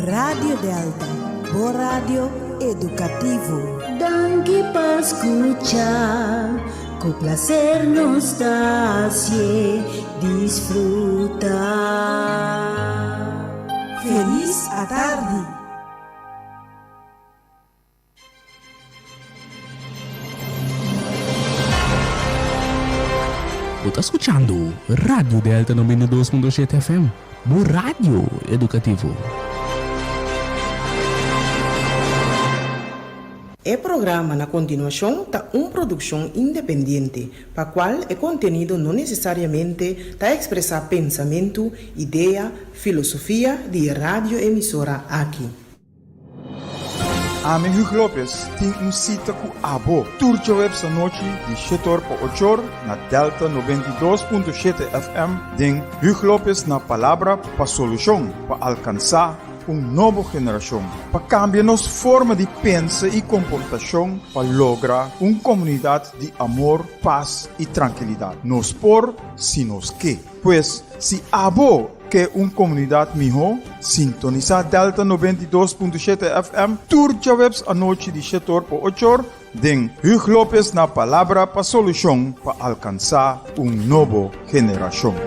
Radio Delta, bo radio edukativo. Danki pa skucha, ku plaser nos ta hasié disfruta. Felis atardi. Bo ta skuchando Radio Delta 92.7 FM, bo radio edukativo. E programa na kontinuashon ta un produkshon independiente, pa kual e kontenido no nesesariamente ta ekspresá pensamentu, idea, filosofia di e radioemisora aki. Ami Hugh Lopez tin un sita ku abo tur djaweps anochi di shetor pa ochor na Delta 92.7 FM den Hugh Lopez na Palabra pa Solushon pa alkansá un nobo generashon pa kambia nos forma di pensa i komportashon pa logra un komunidat di amor, pas i trankilidat. Nos por si nos ke. Pues si abo Ke un komunidat mihó? Sintonisá Delta 92.7 FM tur djaweps anochi di shetor pa ochor den Hugh Lopez na Palabra pa Solushon pa alkansá un nobo generashon.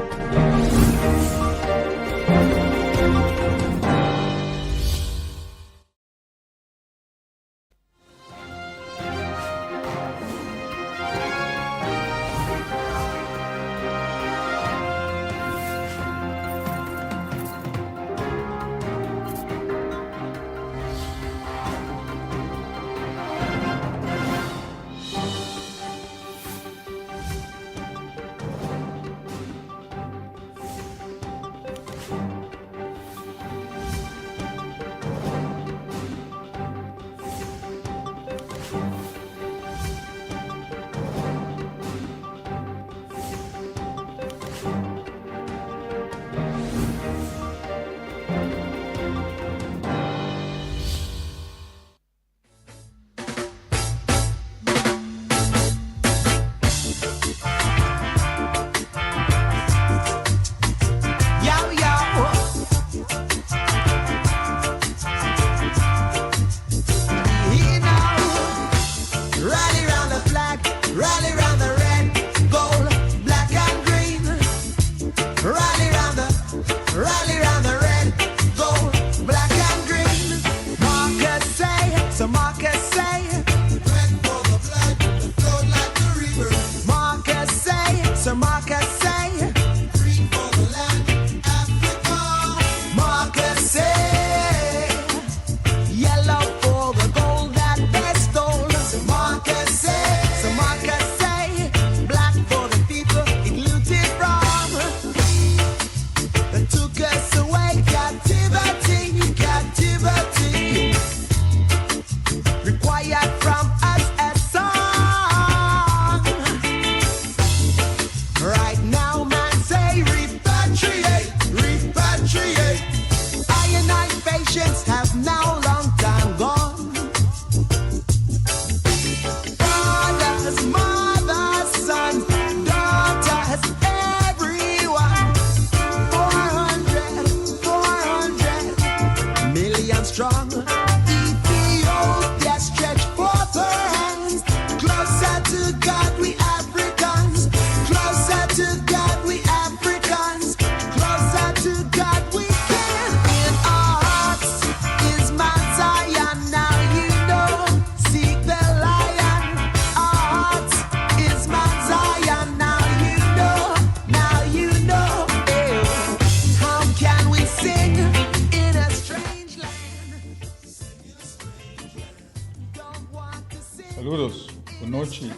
Saludos, bon nochi.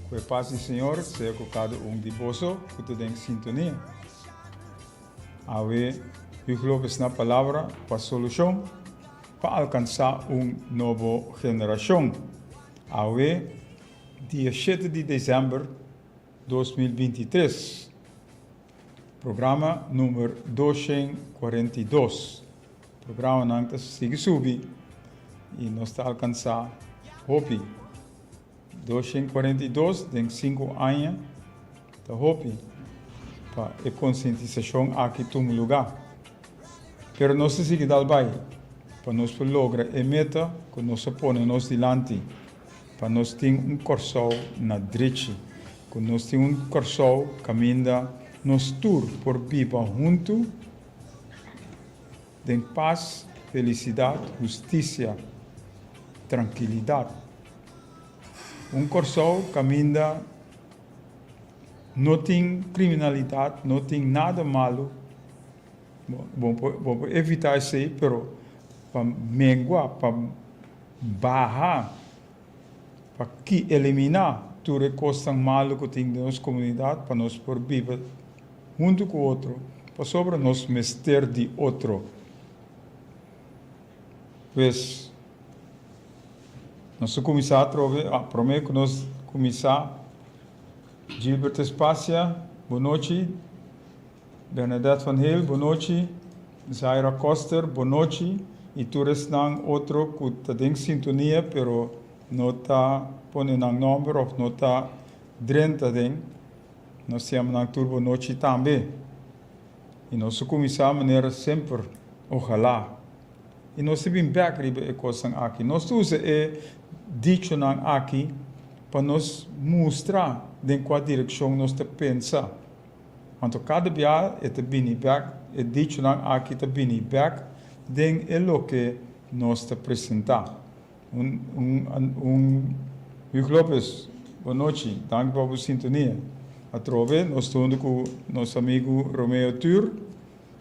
Ku e pas di Señor sea ku kada un di boso ku ta den sintonia. Awe Hugh Lopez na palabra pa solushon pa alkansá un nobo generashon. Awe dia shete di desèmber 2023. Programa number 242. Programanan ta sigui subi i nos ta alkansá hopi. 242 den sinku aña ta hopi pa e konsientisashon aki tuma lugá. Pero nos ta sigui dal bai pa nos por logra e meta ku nos a pone nos dilanti, pa nos tin un Kòrsou na drechi, ku nos tin un Kòrsou kaminda nos tur por biba huntu den pas, felisidat, hustisia, trankilidat. Un Kòrsou kaminda no tin kriminalidat, no tin nada malu. Bo por evitá esei, pero pa mengua, pa baha, pa ki eliminá tur e kosnan malu ku tin den nos komunidat pa nos por biba huntu ku otro, pasobra nos mester di otro. Pues, nos ta kuminsá atrobe, promé ku nos kuminsá, Gilbert Espacia, bonochi. Bernadette van Heel, bonochi. Zaira Koster, bonochi. I tur esnan otro ku ta den sintonia pero no ta pone nan nòmber òf no ta drenta den, nos yama nan tur bonochi tambe. I nos ta kuminsá manera semper, ohalá. I nos ta bin bèk riba e kosnan aki. Nos ta usa e dichonan aki pa nos mustra den kua direkshon nos ta pensa. Anto kada bia e ta bini bek, e dichonan aki ta bini bek den e loke nos ta presenta. Un un un Hugo Lopez, bon nochi, danki pa bo sintonia. Atrobe nos ta hunto ku nos amigu Romeo Tur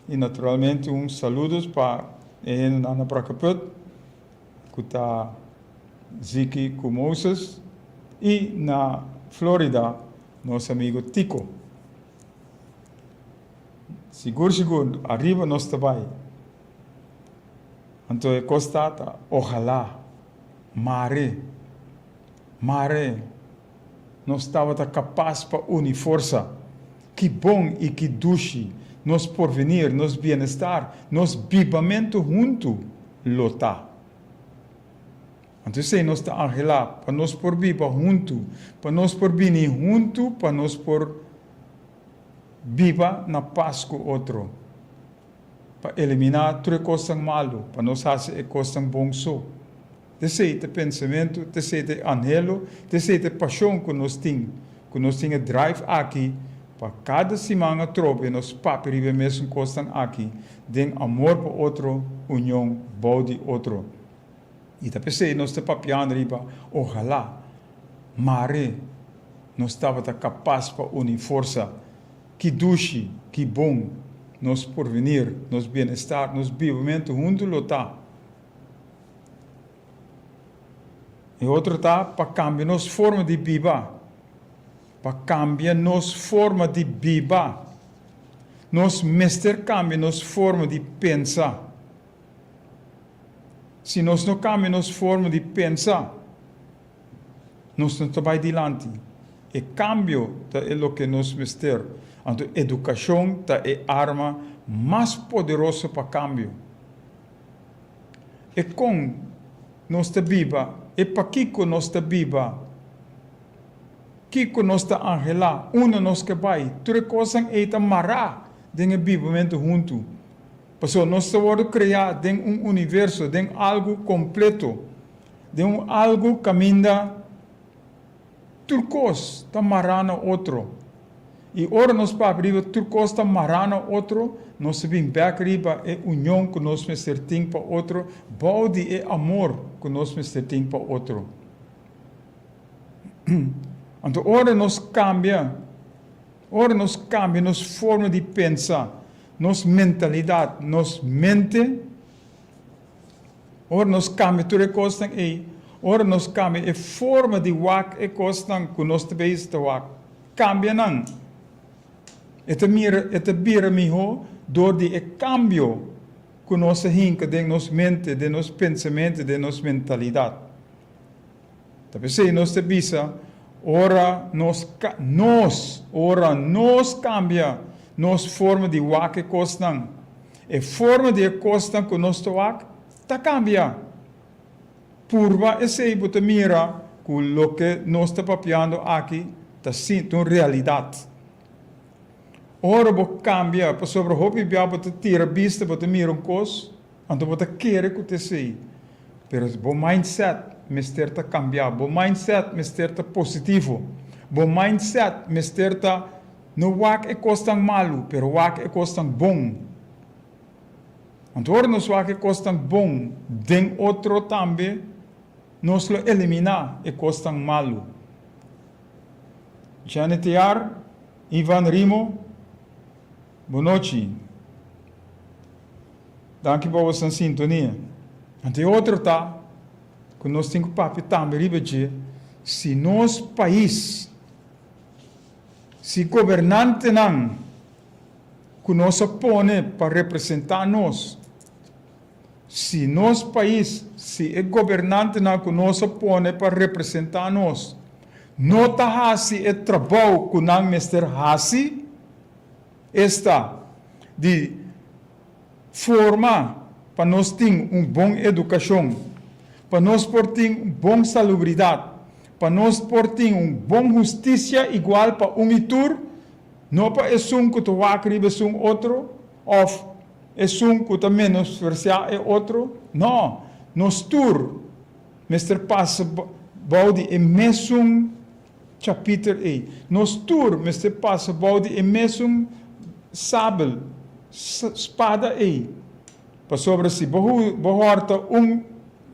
i naturalmente un saludos pa e hendenan na Brakkeput ku ta Ziki ku Moses i na Florida Nos amigo Tico. Sigur sigur ariba nos ta bai. Anto e cos ta ta ojalá, mare, mare nos tabata capas pa uni forsa. Ki bon y ki dushi nos porvenir, nos bienestar, nos bibamento hunto lo ta. Anto esei nos ta anhelá, pa nos por biba huntu, pa nos por bini huntu, pa nos por biba na pas ku otro, pa eliminá tur e kosnan malu, pa nos hasi e kosnan bon so. Ta esei ta e pensamentu, ta esei ta e anhelo, ta esei ta e pashon ku nos tin, ku nos tin e drive aki pa kada siman atrobe nos papia riba e mesun kosnan aki den amor pa otro, union bou di otro. I ta p'esei nos ta papiando riba ojalá, mare nos tabata kapas pa uni forsa. Ki dushi, ki bon nos porvenir, nos bienestar, nos bibamentu huntu lo ta. E otro ta pa kambia nos forma di biba, pa kambia nos forma di biba. Nos mester kambia nos forma di pensa. Si nos no kambia nos forma di pensa, nos no ta bai dilanti. E kambio ta e loke nos mester. Anto edukashon ta e arma mas poderoso pa kambio. E kon nos ta biba, e pakiko nos ta biba, kiko nos ta anhelá, unda nos ke bai, tur e kosnan ei ta mará den e bibamentu huntu. Pasobra nos ta wòrdu kreá den un universo, den algu kompleto, den un algu kaminda tur kos ta mará na otro. I ora nos papia riba tur kos ta mará na otro, nos ta bin bèk riba e union ku nos mester tin pa otro bou di e amor ku nos mester tin pa otro. Anto ora nos kambia, ora nos kambia nos forma di pensa, Nos mentalidat, nos mente, ora nos kambia tur e kosnan ei, ora nos kambia e forma di wak e kosnan ku nos ta bezig ta wak, kambia nan. E ta mira, e ta bira mihó dor di e kambio ku nos a hinka den nos mente, den nos pensamentu, den nos mentalidat. Ta p'esei nos ta bisa, ora nos nos, ora nos kambia nos forma di wak e kosnan, e forma di e kosnan ku nos ta wak ta kambia. Purba esei bo ta mira ku loke nos ta papiando aki ta si ta un realidat. Ora bo kambia, pasobra hopi bia bo ta tira bista, bo ta mira un kos, anto bo ta kere ku ta esei. Pero bo mindset mester ta kambia, bo mindset mester ta positivo, bo mindset mester ta no wak e kosnan malu, pero wak e kosnan bon. Anto ora nos wak e kosnan bon den otro tambe, nos lo eliminá e kosnan malu. Janet Tear, Ivan Rimo, bonochi. Danki pa boso sintonia. Anto e otro ta ku nos tin ku papia tambe riba dje, si nos pais, si gobernantenan ku nos a pone pa representá nos, Si nos pais, si e gobernantenan ku nos a pone pa representá nos, no ta hasi e trabou ku nan mester hasi, esta, di forma pa nos tin un bon edukashon, pa nos por tin un bon salubridat, pa nos por tin un bon hustisia igual pa un i tur, no pa esun ku ta wak riba esun otro, òf Esun ku ta menospresiá e otro? No, nos tur mester pasa bou di e mesun chapiter ei. Nos tur mester pasa bou di e mesun sabel, spada ei. Pasobra si bo bo hòrta un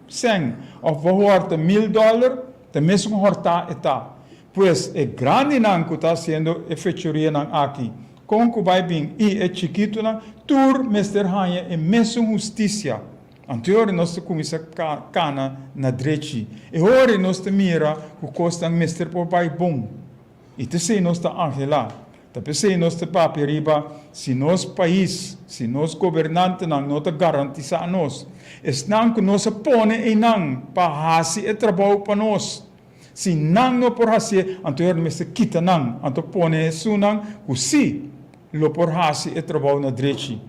sèn òf bo hòrta mil dòler, ta mesun hòrtá e ta. Pues e grandinan ku ta hasiendo e fechorianan aki, kon ku bai bin i e chikitunan, tur mester haña e mesun hustisia. Anto e ora nos ta kuminsá kana na drechi. E ora nos ta mira ku kosnan mester por bai bon. I ta esei nos ta anhelá. Ta p'esei nos ta papia riba si nos pais, si nos gobernantenan no ta garantisá nos, esnan ku nos a pone einan pa hasi e trabou pa nos, Si nan no por hasié, anto e mester kita nan, anto pone esunnan ku sí lo por hasi e trabou na drechi.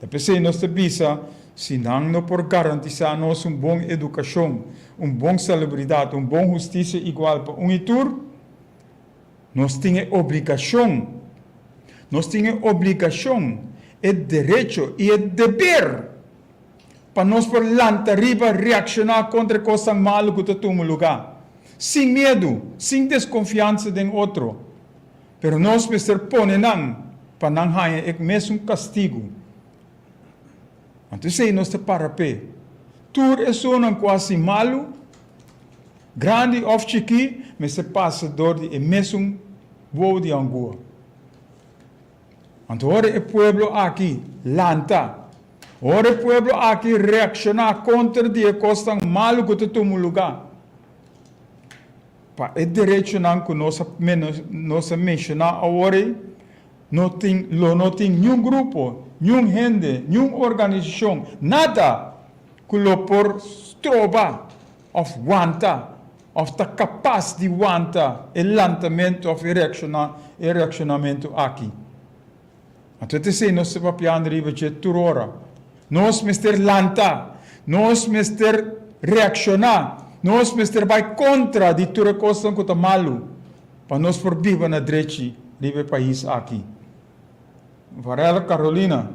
Ta p'esei nos ta bisa, si nan no por garantisá nos un bon edukashon, un bon salubridat, un bon hustisia igual pa un i tur, nos tin e obligashon, nos tin e obligashon, e derecho i e deber Pa nos por lanta riba reakshoná kontra e kosnan malu ku ta tuma lugá, sin miedu, sin deskonfiansa den otro. Pero nos mester pone nan pa nan haña e mesun kastigu. Anto esei nos ta para p'e. Tur esunnan ku hasi malu, grandi òf chikí, mester pasa dor di e mesun wou di angua. Anto ora e pueblo aki lanta, ora e pueblo aki reakshoná kontra di e kosnan malu ku ta tuma lugá, pa e derechonan ku nos a nos a menshoná awor ei, no tin lo no tin niun grupo, niun hende, niun organisashon, nada ku lo por stroba òf wanta òf ta kapas di wanta e lantamentu òf e reakshoná e reakshonamentu aki. Anto ta esei nos ta papiando riba dje tur ora. Nos mester lanta, nos mester reakshoná, nos mester bai kontra di tur e kosnan ku ta malu pa nos por biba na drechi riba e pais aki. Varela Carolina.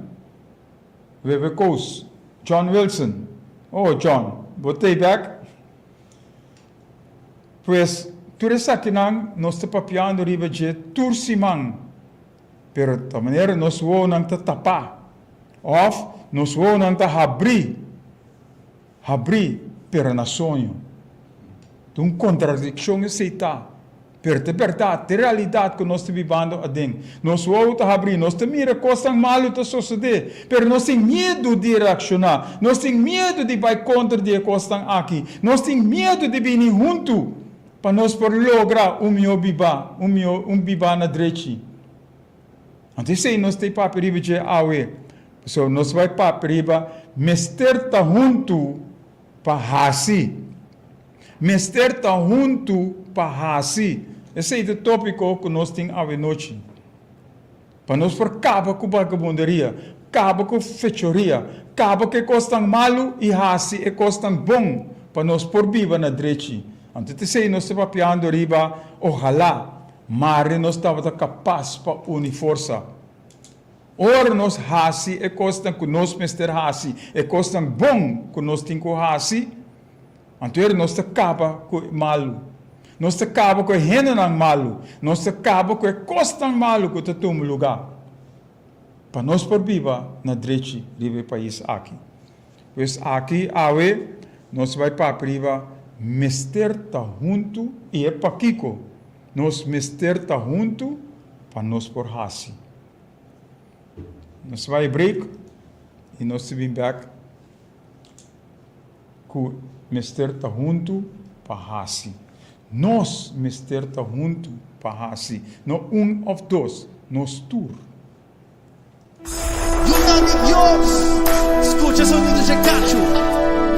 Webe Koos, John Wilson, Oh, John, bo t'ei bek? Pues, tur esakinan nos ta papiando riba dje tur siman, pero ta manera nos wowonan ta tapá, òf nos wowonan ta habrí, habrí, pero na soño. Ta un kontradikshon esei ta. Pero ta bèrdat, ta e realidat ku nos ta bibando aden. Nos wowo ta habrí, nos ta mira kosnan malu ta sosodé, pero nos tin miedu di reakshoná, nos tin miedu di bai kontra di e kosnan aki, nos tin miedu di bini huntu pa nos por logra un mihó bibá, un mihó, un bibá na drechi. Anto esei nos ta papia riba dje awe, pasobra nos bai papia riba mester ta huntu pa hasi. Mester ta huntu pa hasi. Esei ta e tópiko ku nos tin awenochi. Pa nos por kaba ku bagabunderia, kaba ku fechoria, kaba ku e kosnan malu i hasi e kosnan bon pa nos por biba na drechi. Anto ta esei nos ta papiando riba, ohalá mare nos tabata kapas pa uni forsa. Ora nos hasi e kosnan ku nos mester hasi, e kosnan bon ku nos tin ku hasi, anto ora nos ta kaba ku e malu. Nos ta kaba ku e hendenan malu. Nos ta kaba ku e kosnan malu ku ta tuma lugá pa nos por biba na drechi riba e pais aki. Pues aki awe nos bai papia riba mester ta huntu i e pakiko nos mester ta huntu pa nos por hasi. Nos bai break i nos ta bin bek ku mester ta huntu pa hasi. Nos mester ta huntu pa hasi, no un of dos, nos tur. Yunan di Dios, skucha sonido dje kachu.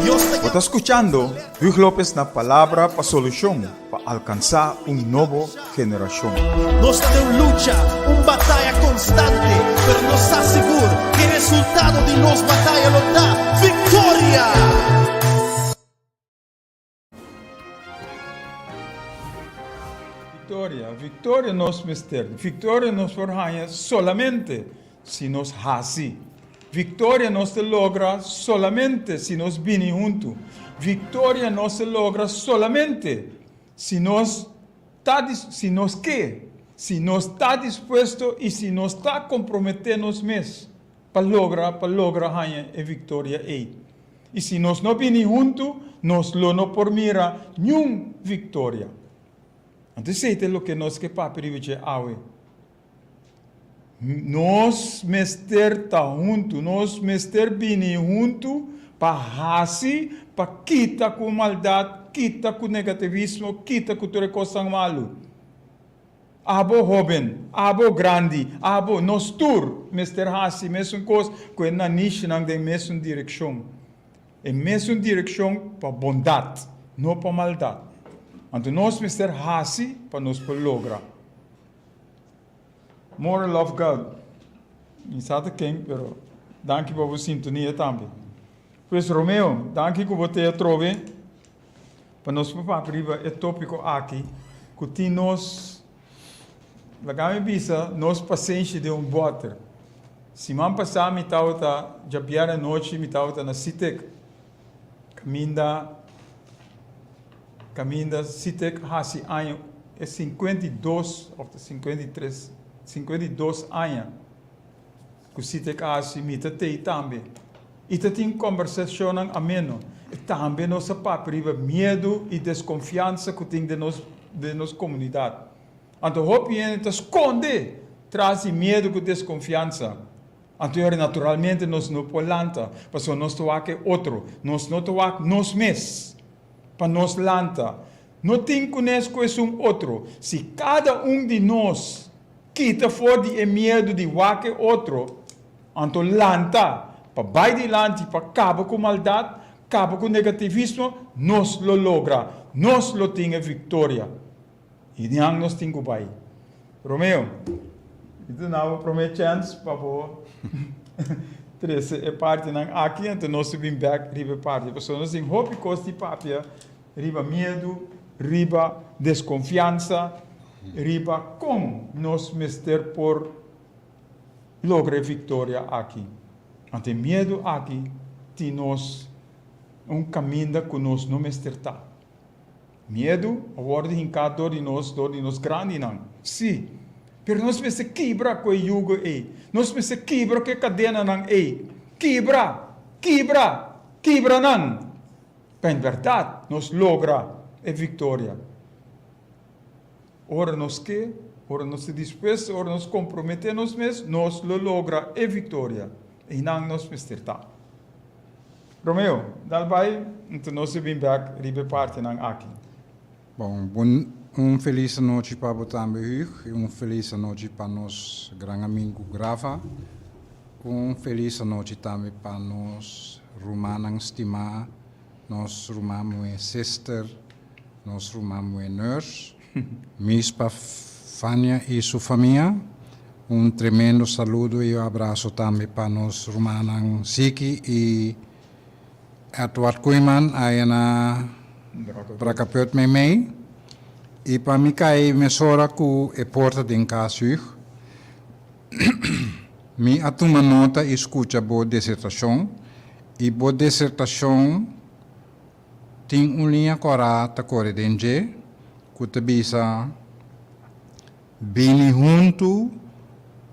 Dios ta Bo ta skuchando Huug Lopez na Palabra pa Solushon pa alkansá un nobo generashon. Nos ta den un lucha, un bataya konstante, pero nos sa sigur ku e resultado di nos bataya lo ta viktoria! Victoria, victoria nos mester. Victoria nos por haña solamente si nos hasi. Victoria nos ta logra solamente si nos bini huntu. Victoria nos ta logra solamente si nos ta si nos ke, si nos ta dispuesto i si nos ta komprometé nos mes pa logra pa logra haña e victoria ei. I si nos no bini huntu, nos lo no por mira niun viktoria. Anto esei ta loke nos ke papia riba dje awe. Nos mester ta huntu, nos mester bini huntu pa hasi, pa kita ku maldat, kita ku negativismo, kita ku tur e kosnan malu. Abo hóben, abo grandi, abo, nos tur mester hasi mesun kos ku e nanishinan den mesun direkshon. E mesun direkshon pa bondat, no pa maldat. Anto nos mester hasi pa nos por logra. More love God. Mi sa ta ken, pero danki pa bo sintonia tambe. Pues Romeo, danki ku bo te atrobe. Pa nos por papia riba e tópiko aki ku tin nos, laga mi bisa, nos pasenshi den un bòter. Siman pasá mi tabata, djabièrnè anochi mi tabata na Sitek, kaminda kaminda Sitek hasi aña e 52 òf ta 53, 52 aña. Ku si ta e kasi mi ta tei tambe. I ta tin kombersashonnan ameno. I tambe nos a papia riba miedu i deskonfiansa ku tin den nos den nos komunidat. Anto hopi hende ta skonde tras di miedu ku deskonfiansa. Anto yora naturalmente nos no por lanta, pasobra nos ta wak e otro, nos no ta wak nos mes pa nos lanta. No tin kunes ku esun otro. Si kada un di nos Kita for di e miedu di wak e otro, anto lanta pa bai dilanti pa kaba ku maldat, kaba ku negativismo, nos lo logra, nos lo tin e viktoria. I nan nos tin ku bai. Romeo, mi ta duna bo promé chèns pa bo trese e partinan aki, anto nos ta bin bèk riba e parti, pasobra nos tin hopi kos di papia riba miedu, riba deskonfiansa, riba kon nos mester por logra e viktoria aki. Anto e miedu aki tin nos un kaminda ku nos no mester ta. Miedu a wòrdu hinká dor di nos, dor di nos grandinan, sí, pero nos mester kibra ku e yugo ei, nos mester kibra ku e kadenanan ei, kibra, kibra, kibra nan, pa en bèrdat nos logra e viktoria. Ora nos ke, ora nos ta dispuesto, ora nos komprometé nos mes, nos lo logra e viktoria. Einan nos mester ta. Romeo, dal bai, nto nos ta bin bèk riba e partinan aki. Bon, bon, un felis anochi pa bo tambe Hug, i un felis anochi pa nos gran amigu Grafa. Un felis anochi tambe pa nos rumannan stimá, nos ruman muhé Sister, Nos ruman muhé nurse, Mispa Fania i su famia. Un tremendo saludo i un abraso tambe pa nos rumannan Ziki i Edward Koeiman aya na Brakkeput meimei. I pa mi kai mesora ku e porta den kas Huug. Mi a tuma nota i skucha bo disertashon i bo disertashon tin un liña kòrá ta kore den dje ku ta bisa, Bini huntu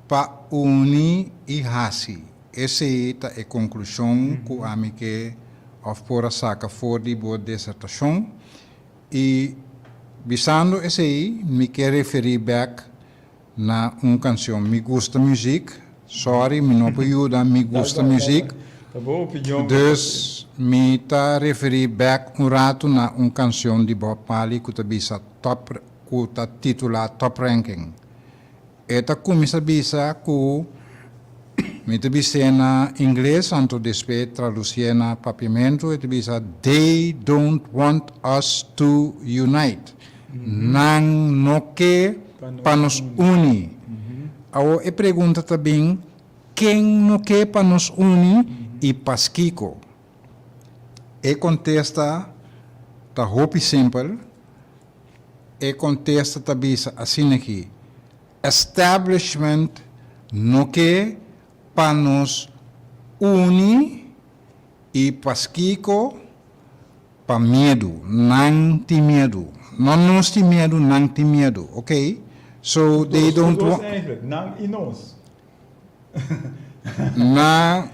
pa uni i hasi. Esei ta e konklushon ku ami ke òf por a saka for di bo disertashon. I bisando esei mi ke referí bèk na un kanshon. Mi gusta muzik, sorry mi no por yuda, mi gusta muzik. Dus mi ta referí bèk un ratu na un kanshon di Bob Marley ku ta bisa Top ku ta titulá Top Ranking. E ta kuminsá bisa ku mi ta bis'é na ingles anto despues tradusié na papiamentu e ta bisa They don't want us to unite. Nan no ke pa nos uni. Awor e pregunta ta bin, ken no ke pa nos uni i paskiko? E kontesta ta hopi simpel. E kontesta ta bisa asin'aki, Establishment no ke pa nos uni i paskiko? Pa miedu. Nan tin miedu. No nos tin miedu, nan tin miedu. Ok? So they don't want. Eigenlijk, nan i nos. Na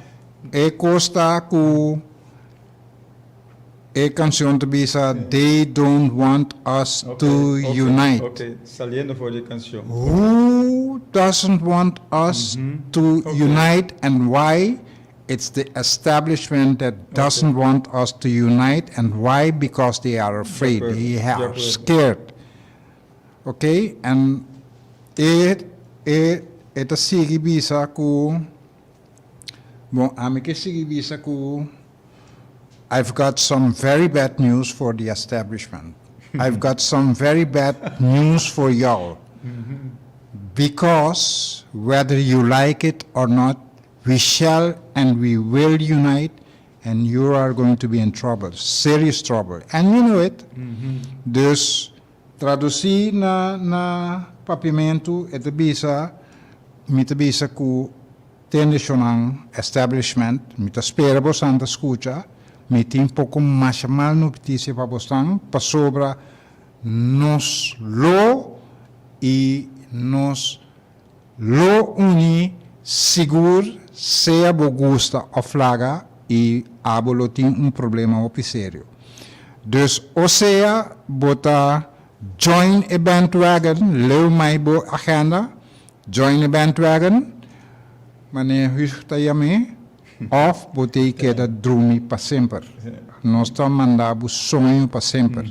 e kos ta ku e kanshon ta bisa they don't want us to unite. Ok, saliendo for di e kanshon. Who doesn't want us to unite and why? It's the establishment that doesn't want us to unite and why? Because they are afraid, they are scared. Ok, and e e e ta sigui bisa ku, bon, ami ke sigui bisa ku I've got some very bad news for the establishment. I've got some very bad news for y'all. Because whether you like it or not, we shall and we will unite and you are going to be in trouble, serious trouble. And you know it. Dus tradusí na na papiamentu e ta bisa, mi ta bisa ku tendeshonnan establishment, mi ta spera bosan ta skucha, mi tin poko masha mal notisia pa bosan pasobra nos lo i nos Lo uni sigur sea bo gusta of laga y abo lo tin un problema hopi serio. Dus o sea bo ta join e bandwagon, leu mai bo agenda, join e bandwagon, mane Huug ta yam'é, of bo tei keda drumi pa semper. Nos ta manda bo soño pa semper.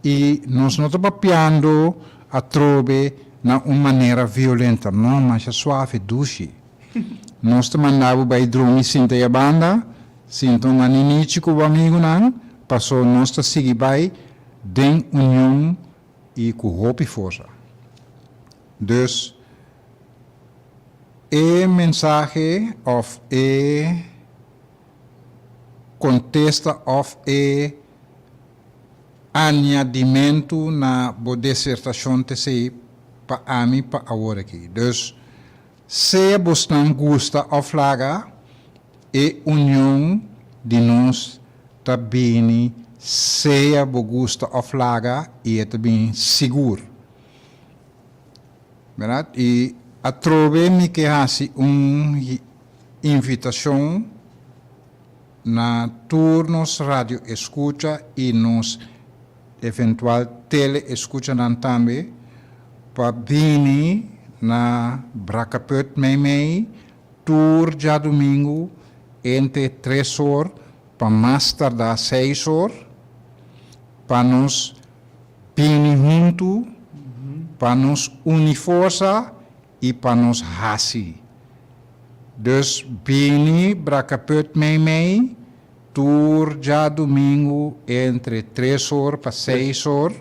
Y nos no ta papiando atrobe na un manera violento, no, masha suave, dushi. Nos ta manda bo bay drumi sinta e banda, sinta un aninichi cu bo amigunan, paso nos ta sigui bay den union y cu hopi forsa. Dus, e mensahe of e contesta of e Añadimentu na bo desertashon t'esei pa ami pa awor aki. Dus, sea bosnan gusta òf laga, e union di nos ta bini sea bo gusta òf laga i e ta bini sigur. Bèrdat? I atrobe mi ke hasi un invitashon. Na tur nos radio escucha y nos eventual tele escuchanan tambe pa bini na Brakkeput meimei tur djadumingu entre tres or pa mas tarda seis or pa nos bini huntu pa nos uni forsa y pa nos haci. Dus bini Brakkeput meimei tur djadumingu entre tres or pa seis or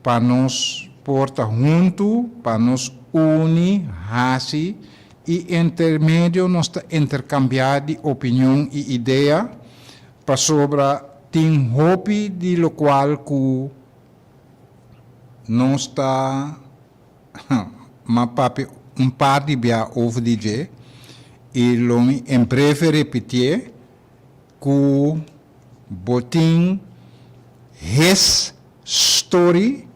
pa nos por ta huntu, pa nos uni, haci y intermedio nos ta intercambia di opinion y idea pasobra tin hopi di locual cu nos ta. M'a papia un par di bia over di dje. i lo mi en breve repitié, ku bo tin his story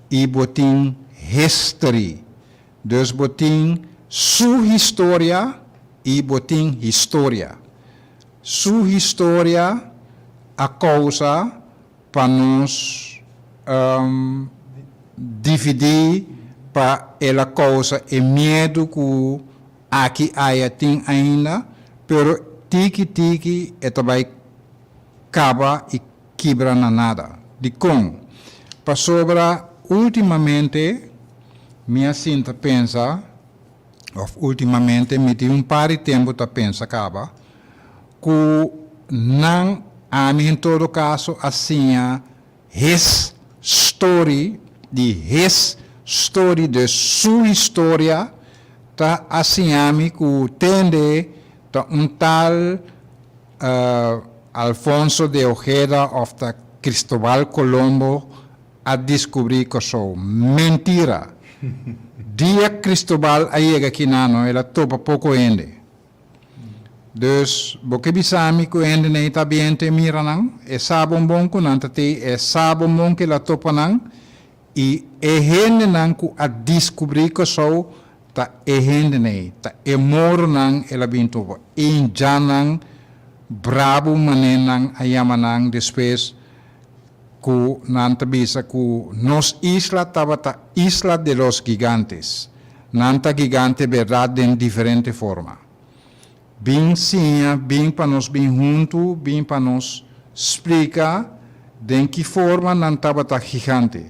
i bo tin history. Dus bo tin su historia i bo tin historia. Su historia a kousa pa nos dividí, pa el a kousa e miedu ku aki aya tin ainda, pero tiki tiki e ta bai kaba i kibra na nada. Dikon? Pasobra últimamente mi a sinta pensa, òf últimamente mi tin un par di tempu ta pensa kaba, ku nan, ami en todo kaso a siña his story, di his story, dus su historia, ta a siña mi ku tende ta un tal Alfonso de Ojeda òf ta Cristobal Colombo a diskubrí Kòrsou. Mentira! Dia Cristobal a yega kinano el a topa poko hende. Dus, bo ke bisa mi ku hende nei ta biente mira nan? E sa bonbon ku nan ta tei, e sa bonbon ku el a topa nan, i e hendenan ku a diskubrí Kòrsou ta e hende nei, ta e moronan el a bin topa, indjannan brabu mané nan a yama nan despues ku nan ta bisa ku nos isla tabata Isla de los Gigantes. Nan ta gigante bèrdat den diferente forma. Bin siña, bin pa nos bin huntu, bin pa nos splika den ki forma nan tabata gigante.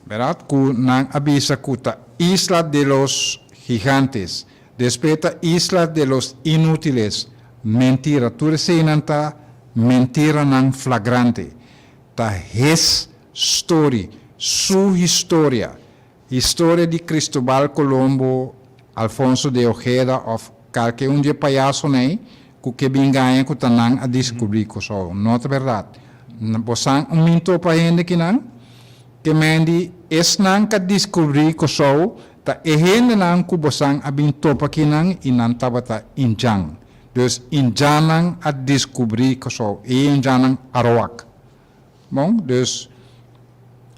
Bèrdat ku nan a bisa ku ta Isla de los Gigantes, despues ta Isla de los Inútiles. Mentira, tur eseinan ta mentiranan flagrante. Ta his story, su historia. Historia di Cristobal Colombo, Alfonso de Ojeda of kalke un di e payasonan ei ku ke bin gaña ku ta nan a diskubrí Kòrsou. No ta bèrdat. Bo san un min topa hende kinan? Ke men di esnan ka diskubrí Kòrsou ta e hendenan ku bo san a bin topa kinan i nan tabata indjan. Dus indjannan a diskubrí Kòrsou, e indjannan Arawak. Bon, dus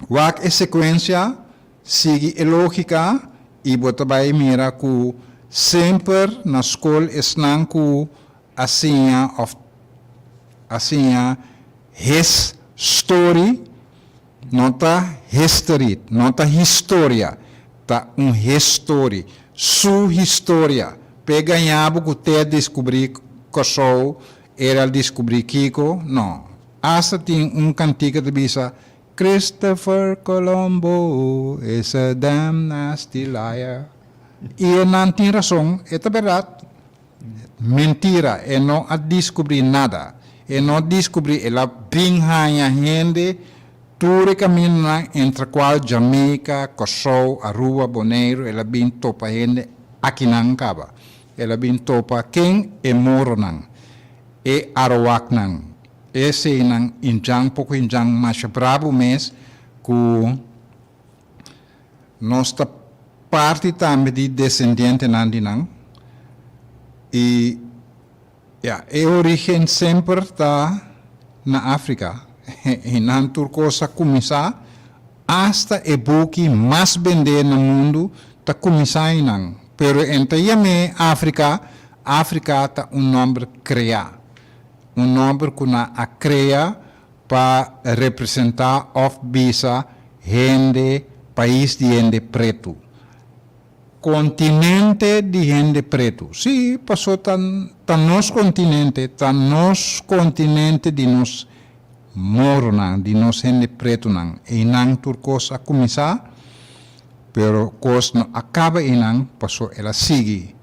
wak e sekuensia, sigui e lógika i bo ta bai mira ku semper na skol esnan ku a siña òf a siña his story no ta history, no ta historia, ta un his story, su historia. P'e gaña bo ku te a deskubrí Kòrsou, el a deskubrí kiko? No. Asta tin un kantika ta bisa, Christopher Colombo is a damn nasty liar. I e nan tin rason, e ta bèrdat. Mentira, e no a diskubrí nada. E no diskubrí, el a bin haña hende tur e kamindanan entre kual Jamaica, Kòrsou, Aruba, Boneiru, el a bin topa hende akinan kaba. El a bin topa ken? E moronan. E Arawaknan, eseinan indjan poko indjan masha brabu mes ku nos ta parti tambe di desendientenan di nan i ya e origen semper ta na Afrika i nan tur kos a kuminsá asta e buki mas bendé na mundu ta kuminsá einan pero e ta yam'é Afrika. Afrika ta un nòmber kreá, un nòmber ku nan a krea pa representá òf bisa hende, pais di hende pretu, kontinente di hende pretu. Sí, pasó ta ta nos kontinente, ta nos kontinente di nos moronan, di nos hende pretunan. Einan tur kos a kuminsá, pero kos no a kaba einan, pasó el a sigui.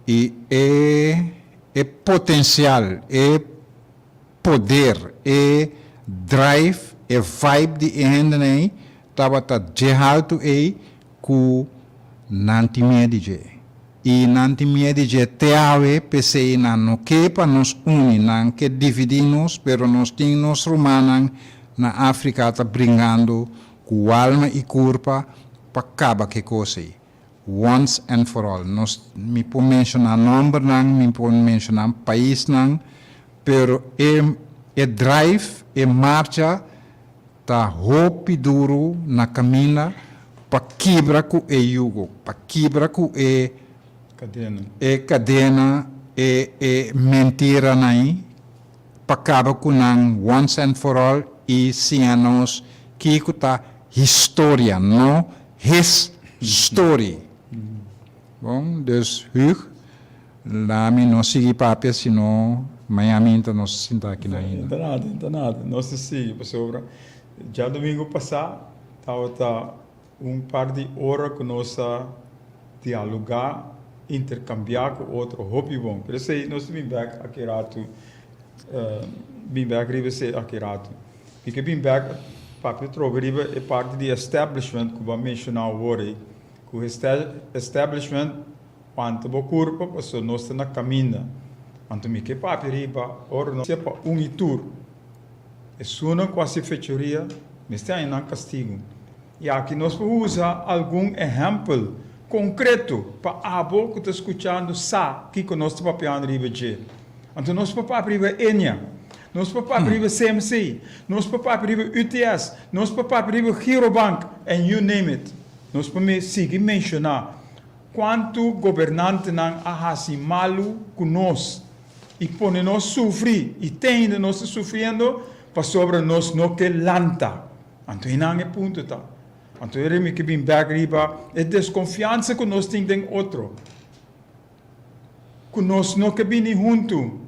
I e e potensial, e poder, e drive, e vibe di e hendenan ei tabata dje haltu ei ku nan tin miedu di dje. I nan tin miedu di dje te awe, p'esei nan no ke pa nos uni, nan ke dividí nos, pero nos tin nos rumannan na Afrika ta bringando ku alma i kurpa pa kaba ku e kos ei. once and for all. Nos, mi por menshoná nòmbernan, mi por menshoná paisnan, pero e e drive, e marcha ta hopi duru na kaminda pa kibra ku e yugo, pa kibra ku e Kadena. e kadena, e e mentiranan ei, pa kaba ku nan once and for all i siña nos kiko ta historia, no his story. Bon, dus Huug, lami no sigui papia, sino mañana minta nos sinta aki na ainda. No ta nada, no ta nada. Nos ta sigui pasobra djadumingu pasá tabata un par di ora ku nos a dialogá, interkambiá ku otro hopi bon. Pero esei nos ta bin bèk aki ratu, bin bèk riba esei aki ratu. Mi ke bin bèk papia trobe riba e parti di establishment ku bo a menshoná awor ei, ku establishment wanta bo kurpa pasobra nos ta na kaminda. Anto mi ke papia riba ora nos pa un i tur. Esunnan ku hasi fechoria mester haña nan kastigu. I aki nos por usa algun ehèmpel konkreto pa abo ku ta skuchando sa kiko nos ta papiando riba dje. Anto nos por papia riba Ennia, nos por papia riba CMC, nos por papia riba UTS, nos por papia riba Girobank and you name it. Nos por sigui menshoná kuantu gobernantenan a hasi malu ku nos i pone nos sufri i te ainda nos ta sufriendo pasobra nos no ke lanta. Anto einan e punto ta. Anto e mi ke bin bek riba e deskonfiansa ku nos tin den otro. Ku nos no ke bini huntu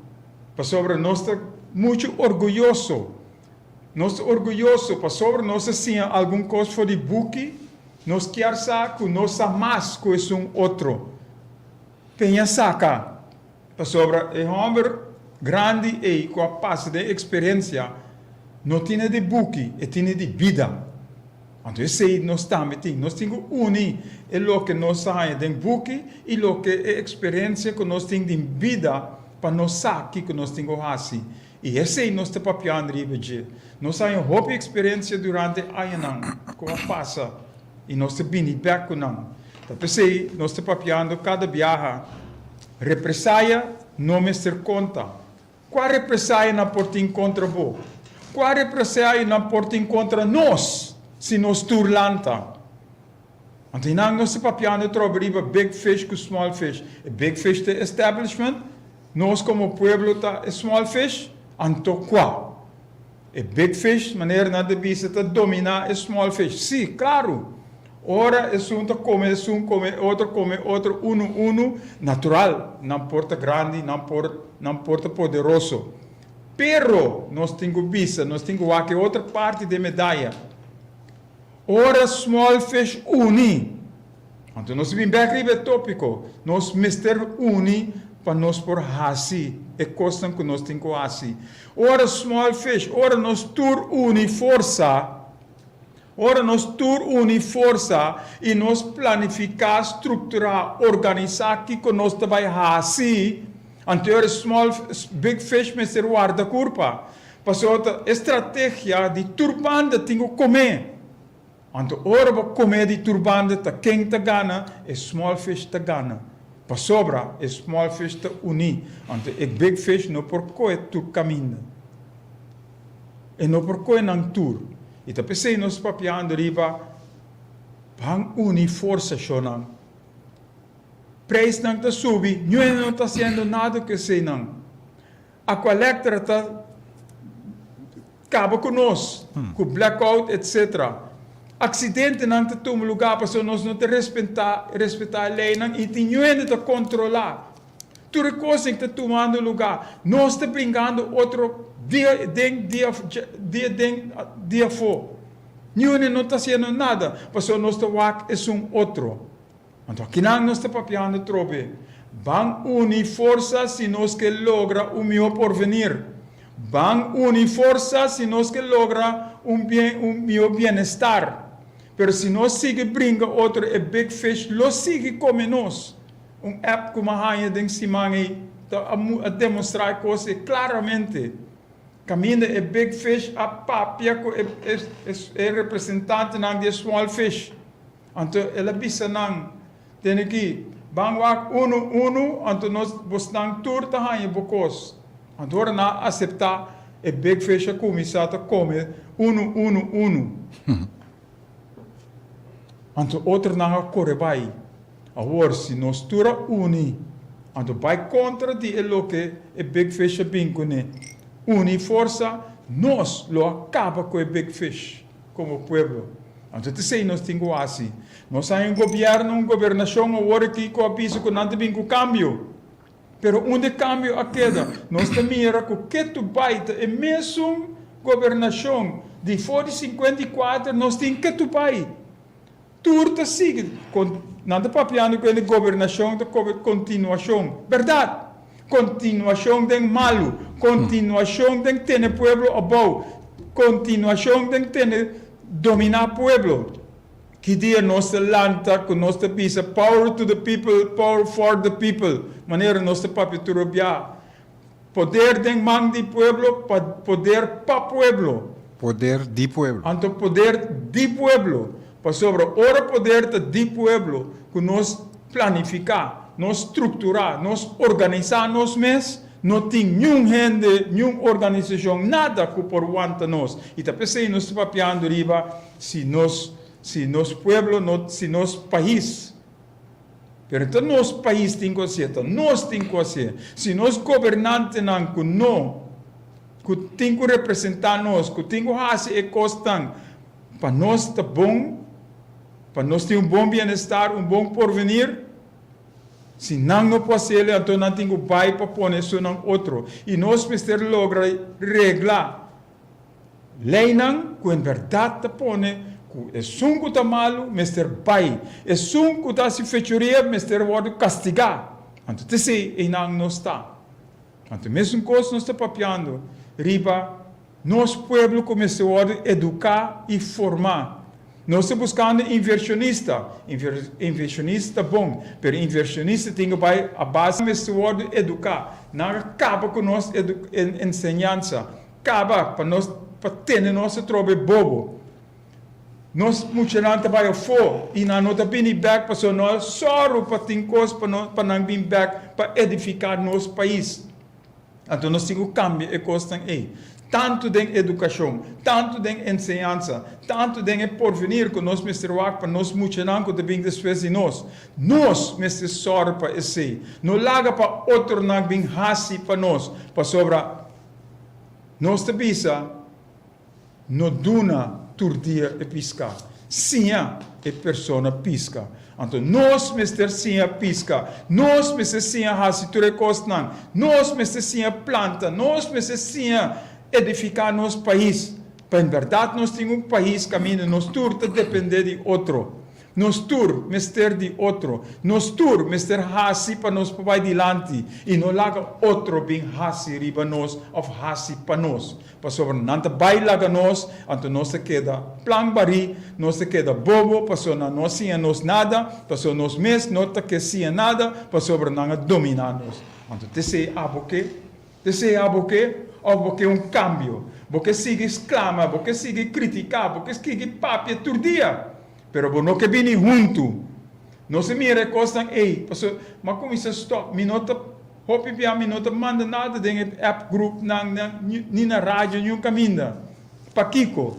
pasobra nos ta muchu orguyoso. Nos ta orguyoso pasobra nos a siña algun kos for di buki, nos kier sa ku nos sa mas ku esun otro. Peña saka. Pasobra e hòmber grandi ei ku a pasa den eksperensia no tine di buki, e tine di bida. Anto esei nos tambe tin. Nos tin ku uni e loke nos a haña den buki i loke e eksperensia ku nos tin den bida pa nos sa kiko nos tin ku hasi. I esei nos ta papiando riba dje. Nos a haña hopi eksperensia durante añanan ku a pasa. I nos ta bini bek ku nan. Ta p'esei nos ta papiando kada biaha, Represaya no mester konta. Kua represaya nan por tin kontra bo? Kua represaya nan por tin kontra nos si nos tur lanta? Anto einan nos ta papiando trobe riba big fish ku small fish. E big fish ta e establishment, nos komo pueblo ta e small fish, anto kua? E big fish, manera nan ta bisa, ta dominá e small fish. Sí, klaru! Ora esun ta kome esun, kome e otro, kome e otro, unu unu, natural, nan por ta grandi, nan por, nan por ta poderoso. Pero, nos tin ku bisa, nos tin ku wak e otro parti di e medaya. Ora small fish uni, anto nos bin bek riba e tópiko, nos mester uni pa nos por hasi e kosnan ku nos tin ku hasi. Ora small fish, ora nos tur uni forsa, ora nos tur uni forsa i nos planifiká, strukturá, organisá kiko nos ta bai hasi, anto e ora small, big fish mester warda kurpa. Pasobra ta e strategia di tur banda tin ku komé. Anto ora bo komé di tur banda ta ken ta gana? E small fish ta gana. Pasobra e small fish ta uní. Anto e big fish no por kohe tur kaminda. E no por kohe nan tur. I ta p'esei nos papiando riba ban uní forsa shonnan. Prijsnan ta subi, niun no ta hasiendo nada ku eseinan. Aqualectra ta kaba ku nos, ku blackout etc. Aksidentenan ta tuma lugá pasobra nos no ta respetá respetá e leinan i tin niun hende ta kontrolá. Tur e kosnan ta tumando lugá. Nos ta bringando otro dia den dia dia den dia afó. Niun hende no ta hasiendo nada pasobra nos ta wak esun otro. Anto akinan nos ta papiando trobe. Ban uni forsa si nos ke logra un mihó porvenir. Ban uni forsa si nos ke logra un bien un mihó bienestar. Pero si nos sigui bringa otro e big fish lo sigui kome nos. Un app ku m'a haña den siman ei ta a demostrá e kos ei klaramente. Kaminda e big fish a papia ku e e representantenan di e small fish. Anto el a bisa nan, Tene aki, ban wak unu unu, anto nos bosnan tur ta haña bo kos. Anto ora nan a aseptá, e big fish a kuminsá ta kome unu unu unu. Anto otronan a kore bai. Awor si nos tur a uni, anto bai kontra di e loke e big fish a bin kuné. Uni forsa, nos lo a kaba ku e big fish komo pueblo. Anto ta esei nos tin ku hasi. Nos haña un gobièrnu, un gobernashon awor aki ku a bisa ku nan ta bin ku kambio. Pero unda e kambio a keda? Nos ta mira ku ketu bai ta e mesun gobernashon di for di 54 nos tin ketu bai. Tur ta sigui. Kon nan ta papiando ku e gobernashon ta kobe kontinuashon. Bèrdat! Kontinuashon den malu, kontinuashon den tene pueblo abou, kontinuashon den tene dominá pueblo. Ki dia nos ta lanta ku nos ta bisa power to the people, power for the people, manera nos ta papia tur bia. Poder den man di pueblo, pa poder pa pueblo. Poder di pueblo. Anto poder di pueblo. Pasobra ora poder ta di pueblo ku nos planifiká, nos strukturá, nos organisá nos mes, no tin niun hende, niun organisashon, nada ku por wanta nos. I ta p'esei nos ta papiando riba si nos, si nos pueblo no, si nos pais. Pero ta nos pais tin ku hasié, ta nos tin ku hasié. Si nos gobernantenan ku no, ku tin ku representá nos, ku tin ku hasi e kosnan pa nos ta bon, pa nos tin un bon bienestar, un bon porvenir, si nan no por hasiel, anto nan tin ku bai pa pone esunnan otro. I nos mester logra regla Leinan ku en bèrdat ta pone ku esun ku ta malu mester bai, esun ku ta hasi fechoria mester wòrdu kastigá. Anto ta esei einan nos ta. Anto mesun kos nos ta papiando riba nos pueblo ku mester wòrdu eduká i formá. Nos ta buskando invershonista. Invershonista ta bon, pero invershonista tin ku bai a base mester wòrdu eduká. Nan a kaba ku nos enseñansa. Kaba pa nos pa tene nos atrobe bobo. Nos muchanan ta bai afó i nan no ta bini bèk pasobra no a sòru pa tin kos pa no pa nan bin bèk pa edifiká nos pais. Anto nos tin ku kambia e kosnan ei. Tantu den edukashon, tantu den enseñansa, tantu den e porvenir ku nos mester wak pa nos muchanan ku ta bin despues di nos. Nos mester sòru pa esei. No laga pa otronan bin hasi pa nos pasobra. Nos ta bisa, No duna tur dia e piská. Siña e persona piska. Anto nos mester siña piska. Nos mester siña hasi tur e kosnan. Nos mester siña planta. Nos mester siña edifiká nos pais. Pa en bèrdat nos tin un pais kaminda nos tur ta dependé di otro. Nos tur mester di otro. Nos tur mester hasi pa nos por bai dilanti i no laga otro bin hasi riba nos òf hasi pa nos. Pasobra nan ta bai laga nos, anto nos ta keda plan barí, nos ta keda bobo, pasobra nan no a siña nos nada, pasobra nos mes no ta ke siña nada, pasobra nan a dominá nos. Anto t'esei abo ke? T'esei abo ke? Òf bo ke un kambio? Bo ke sigui sklama, bo ke sigui kritiká, bo ke sigui papia tur dia? Pero bo no ke bini huntu. Nos a mira e kosnan ei, pasobra mi a kuminsá stòp. Mi no ta, hopi bia mi no ta manda nada den e app groupnan ni na radio niun kaminda. Pakiko?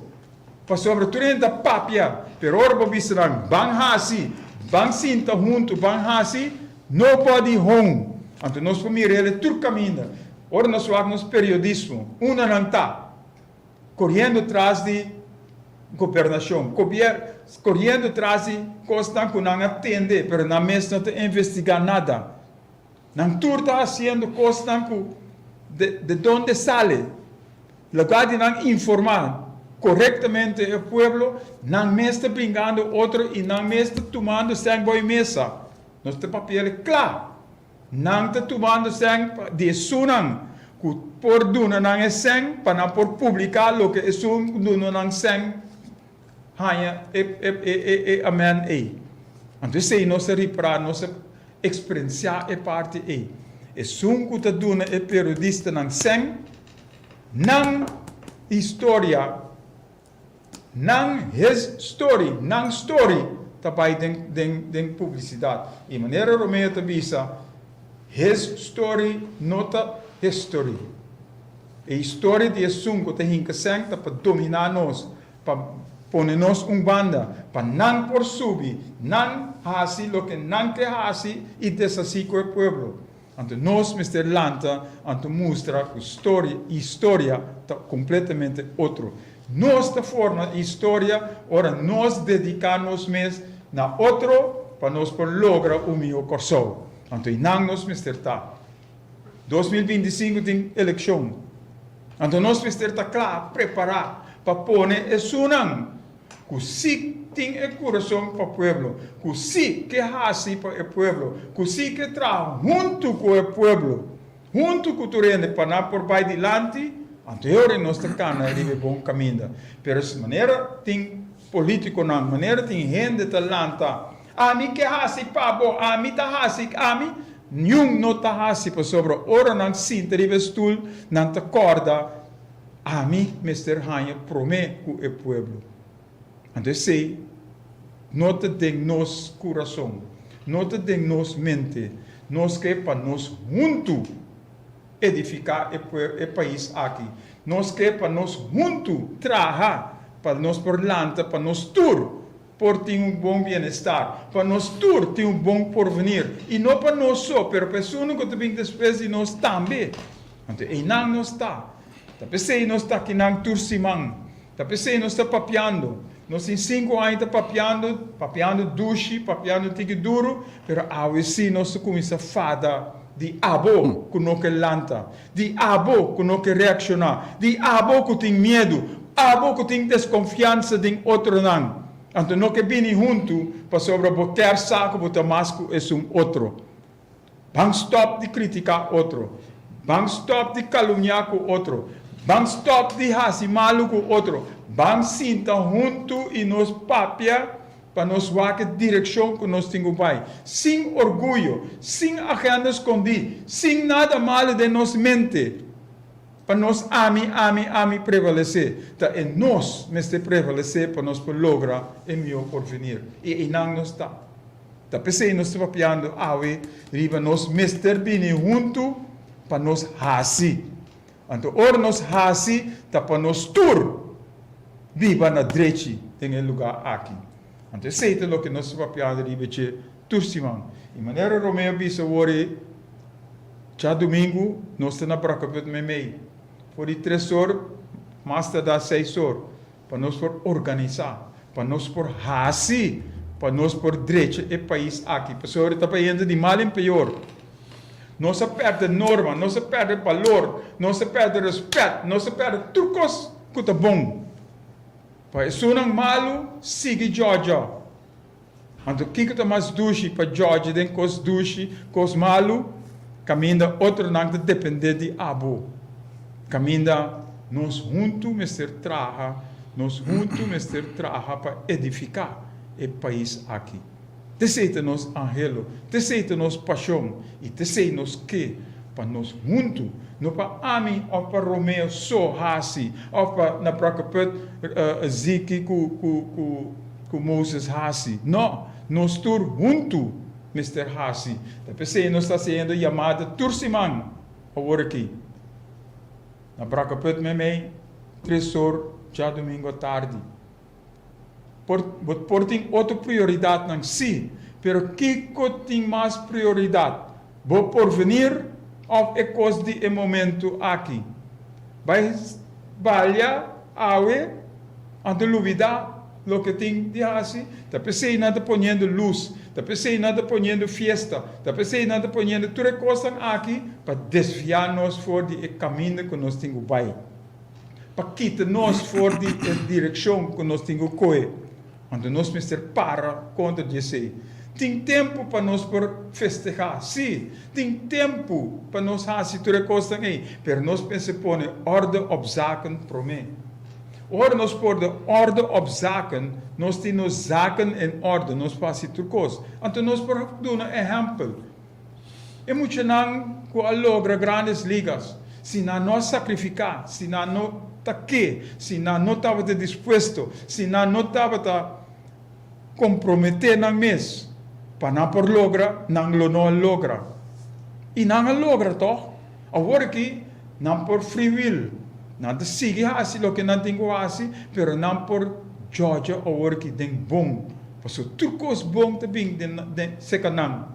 Pasobra tur hende ta papia, pero ora bo bisa nan ban hasi, ban sinta huntu, ban hasi, nobody home. Anto nos por mira el tur kaminda. Ora nos wak nos periodismo, unda nan ta? Koriendo tras di gobernashon, koriendo tras di kosnan ku nan a tende, pero nan mes no ta investigá nada. Nan tur ta hasiendo kosnan ku de de donde sale. Lugá di nan informá korektamente e pueblo, nan mes ta bringando otro i nan mes ta tumando sèn bou e mesa. Nos ta papia el kla. Nan ta tumando sèn di esunnan ku por duna nan e sèn pa nan por publiká loke esun ku duna nan sèn haña e e e e amèn ei. Anto esei nos ta ripará, nos ta eksperensiá e parti ei. Esun ku ta duna e periodistanan sèn, nan historia, nan his story, nan story. ta bai den den den publisidat. I manera Romeo ta bisa, his story no ta history. E historia di esun ku ta hinka sèn ta pa dominá nos, pa pone nos un banda, pa nan por subi, nan hasi loke nan ke hasi i deshasí ku e pueblo. Anto nos mester lanta anto mustra ku storia, historia ta kompletamente otro. Nos ta forma historia ora nos dediká nos mes na otro pa nos por logra un mihó Kòrsou. Anto einan nos mester ta. 2025 tin elekshon. Anto nos mester ta kla, prepará pa pone esunnan ku sí tin e kurason pa pueblo, ku sí ke hasi pa e pueblo, ku sí ke traha huntu ku e pueblo, huntu ku tur hende pa nan por bai dilanti, anto e ora nos ta kana riba e bon kaminda. Pero si manera tin politikonan, manera tin hende ta lanta, Ami ke hasi pa bo, ami ta hasi, ami, niun no ta hasi pasobra ora nan sinta riba e stul nan ta kòrda, Ami mester haña promé ku e pueblo. Anto esei no ta den nos kurason, no ta den nos mente. Nos ke pa nos huntu edifiká e e pais aki. Nos ke pa nos huntu traha pa nos por lanta, pa nos tur por tin un bon bienestar, pa nos tur tin un bon porvenir. I no pa nos so, pero pa esunnan ku ta bin despues di nos tambe. Anto einan nos ta. Ta p'esei nos ta akinan tur siman. Ta p'esei nos ta papiando. Nos tin sinku aña ta papiando, papiando dushi, papiando tiki duru, pero awe sí nos ta kuminsá fada di abo ku no ke lanta, di abo ku no ke reakshoná, di abo ku tin miedu, abo ku tin deskonfiansa den otronan. Anto no ke bini huntu pasobra bo kèr sa ku bo ta mas ku esun otro. Ban stòp di kritiká otro. Ban stòp di kalumniá ku otro. Ban stòp di hasi malu ku otro. Ban sinta huntu i nos papia pa nos wak e direkshon ku nos tin ku bai. Sin orguyo, sin agenda skondí, sin nada malu den nos mente. Pa nos ami, ami, ami prevalesé. Ta e nos mester prevalesé pa nos por logra e mihó porvenir. I einan nos ta. Ta p'esei nos ta papiando awe riba nos mester bini huntu pa nos hasi. Anto ora nos hasi ta pa nos tur biba na drechi den e lugá aki. Anto esei ta loke nos ta papiando riba dje tur siman. I manera Romeo a bisa awor e djadumingu nos ta na Brakkeput meimei for di tres or mas ta da seis or. Pa nos por organisá, pa nos por hasi, pa nos por drecha e pais aki. Pasobra ta bayendo di mal en peor. Nos a pèrdè norma, nos a pèrdè balor, nos a pèrdè rèspèt, nos a pèrdè tur kos ku ta bon. Pa esunnan malu sigui djòdjò. Anto kiko ta mas dushi pa djòdje den kos dushi, kos malu, kaminda otronan ta dependé di abo? Kaminda nos huntu mester traha, nos huntu mester traha pa edifiká e pais aki. T'esei ta nos anhelo, t'esei ta nos pashon i t'esei nos ke pa nos huntu, no pa ami òf pa Romeo so hasi òf pa na Brakkeput Ziki ku ku ku Ku Moses hasi? No, nos tur huntu mester hasi. Ta p'esei nos ta hasiendo yamada tur siman awor aki. Na Brakkeput meimei, tres or djadumingu atardi. Por, bo por tin otro prioridatnan, sí, pero kiko tin mas prioridat? Bo porvenir òf e kos di e momentu aki? Bai balia awe anto lubidá loke tin di hasi. Ta p'esei nan ta poniendo lus, ta p'esei nan ta poniendo fiesta, ta p'esei nan ta poniendo tur e kosnan aki pa desviá nos for di e kaminda ku nos tin ku bai, pa kita nos for di e direkshon ku nos tin ku kohe. Anto nos mester para kontra di esei. Tin tempu pa nos por festehá, sí, tin tempu pa nos hasi tur e kosnan ei, pero nos mester pone orde op zaken promé. Ora nos pone orde op zaken, nos tin nos zaken en orde, nos por hasi tur kos. Anto nos por duna ehèmpel. E muchanan ku a logra Grandes Ligas, si nan no a sakrifiká, si nan no ta ke, si nan no tabata dispuesto, si nan no tabata. komprometé nan mes pa nan por logra, nan lo no a logra. I nan a logra tòg. Awor aki nan por free will, nan ta sigui hasi loke nan tin ku hasi, pero nan por jòdja awor aki den bon, pasobra tur kos bon ta bin den seka nan.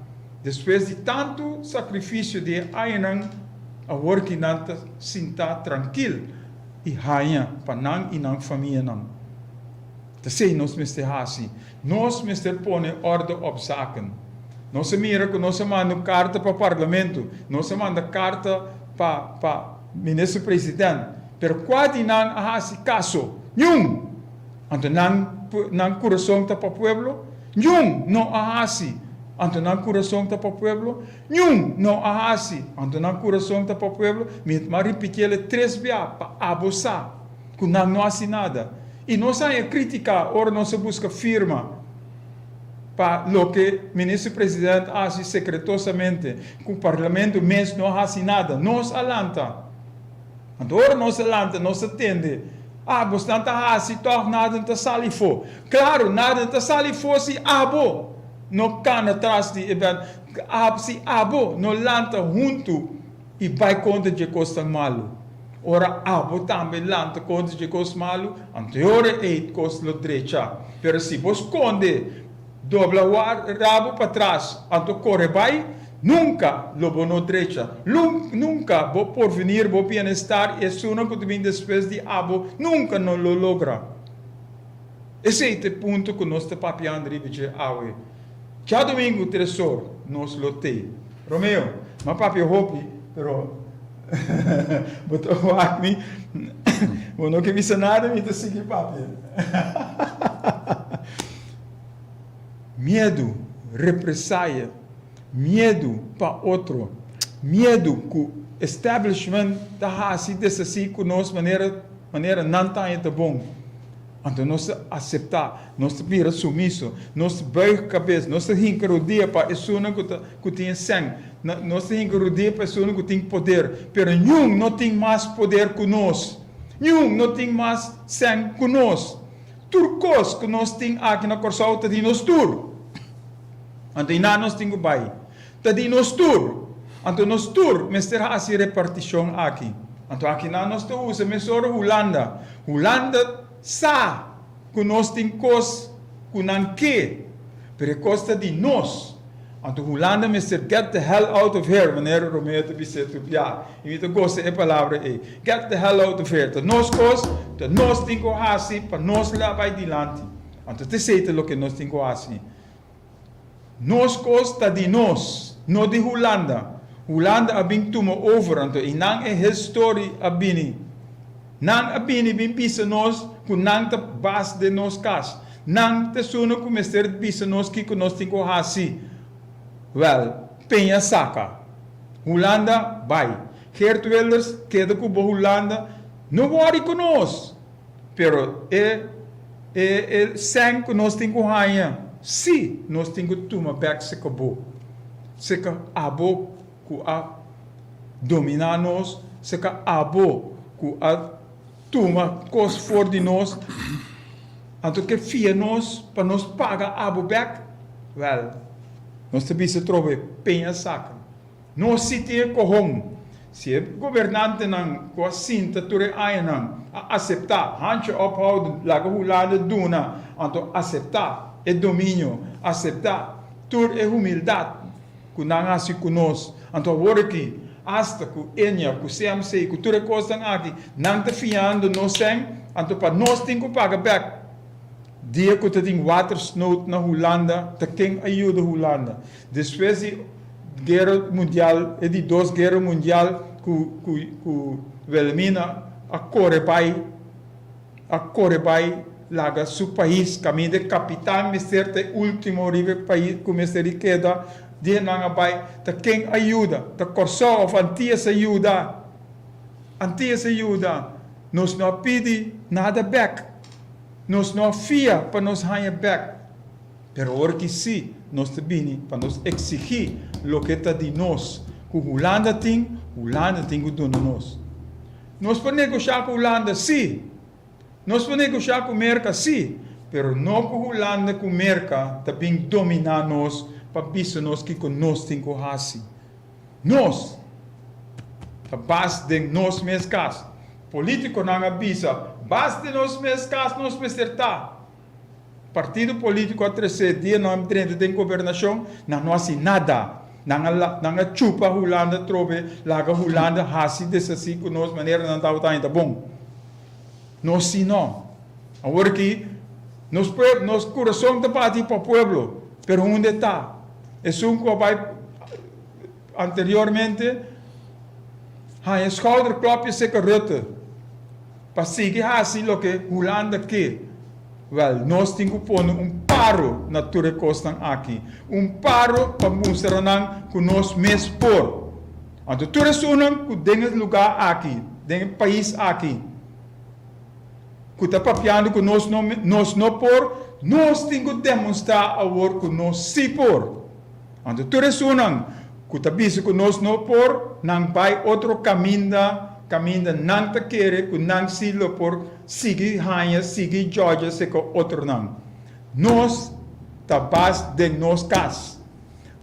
Despues di tantu sakrifisio di e añanan, awor aki nan ta sinta trankil i haña pa nan i nan famianan. Ta esei nos mester hasi. Nos mester pone orde op zaken. Nos a mira ku nos a manda un karta pa parlamento, nos a manda karta pa pa minister president, pero kua di nan a hasi kaso? Niun! Anto nan nan kurason ta pa pueblo? Niun no a hasi! Anto nan kurason ta pa pueblo? Niun no a hasi! Anto nan kurason ta pa pueblo? Mi a ripitiel e tres bia pa abo sa ku nan no hasi nada. I nos a haña krítika ora nos a buska firma pa loke Minister President a hasi sekretosamente, ku Parlamento mes no a hasi nada. Nos a lanta. Anto ora nos a lanta nos a tende, Ah, bosnan ta hasi tòg nada no ta sali afó. Klaru, nada no ta sali afó si abo no kana tras di e bèt, si abo no lanta huntu i bai kontra dje kosnan malu. Ora abo tambe lanta kontra dje kos malu, anto e ora ei kos lo drecha. Pero si bo skonde, dobla rabo patras, anto kore bai, nunka lo bo no drecha. Nunka bo porvenir, bo bienestar i esunnan ku ta bin despues di abo nunka no lo logra. Esei ta e punto ku nos ta papiando riba dje awe. Djadumingu tresor nos lo tei. Romeo, m'a papia hopi, pero bo ta wak mi, bo no ke bisa nada, mi ta sigui papia. Miedu, represaya, miedu pa otro, miedu ku establishment ta hasi desasí ku nos manera manera nan ta haña ta bon. Anto nos ta aseptá, nos ta bira sumiso, nos ta buig kabes, nos ta hinka rodia pa esunnan ku ta ku tin e sèn, nos ta hinka rodia pa esunnan ku tin poder. Pero niun no tin mas poder ku nos, niun no tin mas sèn ku nos. Tur kos ku nos tin aki na Kòrsou ta di nos tur. Anto einan nos tin ku bai. Ta di nos tur. Anto nos tur mester hasi repartishon aki. Anto akinan nos ta usa mesora Hulanda. Hulanda sa ku nos tin kos ku nan ke, pero e kos ta di nos. Anto Hulanda mester get the hell out of here, manera Romeo ta bis'é tur bia. I mi ta gosta e palabra ei. Get the hell out of here. Ta nos kos, ta nos tin ku hasi pa nos la bai dilanti. Anto ta esei ta loke nos tin ku hasi. Nos kos ta di nos, no di Hulanda. Hulanda a bin tuma over, anto i nan e history a bini. Nan a bini bin bisa nos ku nan ta bas den nos kas. Nan ta esuna ku mester bisa nos kiko nos tin ku hasi. Wèl, peña saka. Hulanda bai. Geert Wilders keda ku bo Hulanda, no wòri ku nos. Pero e e e sèn ku nos tin ku haña, sí nos tin ku tuma bèk seka bo, seka abo ku a dominá nos, seka abo ku a tuma kos for di nos, anto ke fia nos pa nos paga abo bèk? Wèl, nos ta bisa trobe peña saka. Nos si tin e kohon. Si e gobernantenan ku a sinta tur e añanan a aseptá handje ophouden, laga Hulanda duna, anto aseptá e dominio, aseptá tur e humildat ku nan hasi ku nos, anto awor aki, asta ku Ennia, ku CMC, ku tur e kosnan aki, nan ta fiando nos sèn, anto pa nos tin ku paga bèk. Dia ku ta tin watersnood na Hulanda, ta ken a yuda Hulanda? Despues di Guera Mundial, e di dos Guera Mundial ku ku ku Wilhelmina a kore bai a kore bai laga su pais kaminda e kapitan mester ta e ultimo riba e pais ku mester di keda di nan a bai ta ken a yuda ta Kòrsou òf Antias a yuda Antias a yuda nos no a pidi nada bèk nos no a fia pa nos haña bèk. Pero ora ki sí nos ta bini pa nos exigí loke ta di nos ku Hulanda tin, Hulanda tin ku duna nos. Nos por negoshá ku Hulanda? Sí. Nos por negoshá ku Merka? Sí. Pero no ku Hulanda ku Merka ta bin dominá nos pa bisa nos kiko nos tin ku hasi. Nos ta bas den nos mes kas. Polítikonan a bisa, bas den nos mes kas nos mester ta. Partido polítiko a tresé dia nan a drenta den gobernashon, nan no hasi nada. Nan a nan a chupa Hulanda trobe, laga Hulanda hasi deshasí ku nos manera nan tabata haña ta bon. Nos si no. Awor aki nos pue nos kurason ta bati pa pueblo, pero hunde ta? Esun ku a bai anteriormente haña schouderklopje seka Rutte pa sigui hasi loke Hulanda ke. Wèl, nos tin ku pone un paro na tur e kosnan aki. Un paro pa mustra nan ku nos mes por. Anto tur esunnan ku den e lugá aki, den e pais aki, ku ta papiando ku nos no nos no por, nos tin ku demostrá awor ku nos sí por. Anto tur esunnan ku ta bisa ku nos no por, nan bai otro kaminda, kaminda nan ta kere ku nan sí lo por sigui haña, sigui djòdja seka otronan. Nos ta bas den nos kas.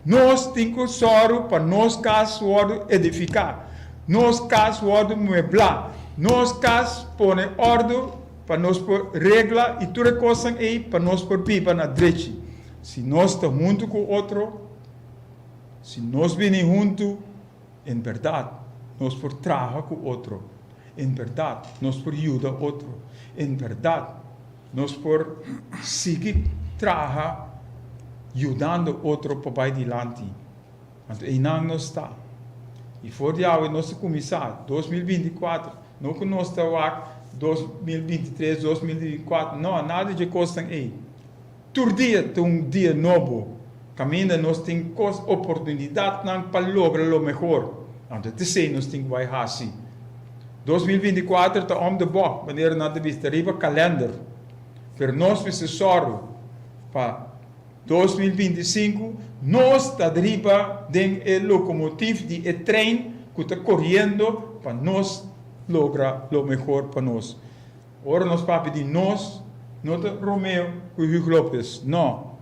Nos tin ku sòru pa nos kas wòrdu edifiká, nos kas wòrdu mueblá, nos kas pone òrdu pa nos por regla i tur e kosnan ei pa nos por biba na drechi. Si nos ta huntu ku otro, si nos bini huntu, en bèrdat nos por traha ku otro, en bèrdat nos por yuda otro, en bèrdat nos por sigui traha yudando otro pa bai dilanti. Anto einan nos ta. I for di awe nos ta kuminsá 2024, no ku nos ta wak 2023, 2024, no, nada dje kosnan ei. Tur dia ta un dia nobo, kaminda nos tin kos oportunidatnan pa logra lo mehor. Anto ta esei nos tin ku bai hasi. 2024 ta om de bòk, manera nan ta bisa, ta riba kalènder. Pero nos mester sòru pa 2025 nos ta riba den e lokomotif di e trein ku ta koriendo pa nos logra lo mehor pa nos. Ora nos papia di nos, no ta Romeo ku Hugo Lopez, no.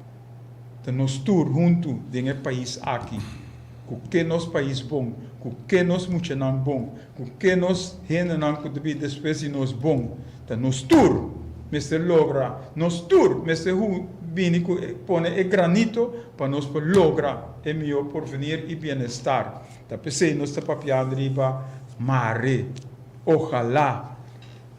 Ta nos tur huntu den e pais aki, ku ke nos pais bon, ku ke nos muchanan bon, ku ke nos hendenan ku ta bini despues di nos bon. Ta nos tur mester logra, nos tur mester bini ku pone e granito pa nos por logra e mihó porvenir i bienestar. Ta p'esei nos ta papiando riba mare. Ojalá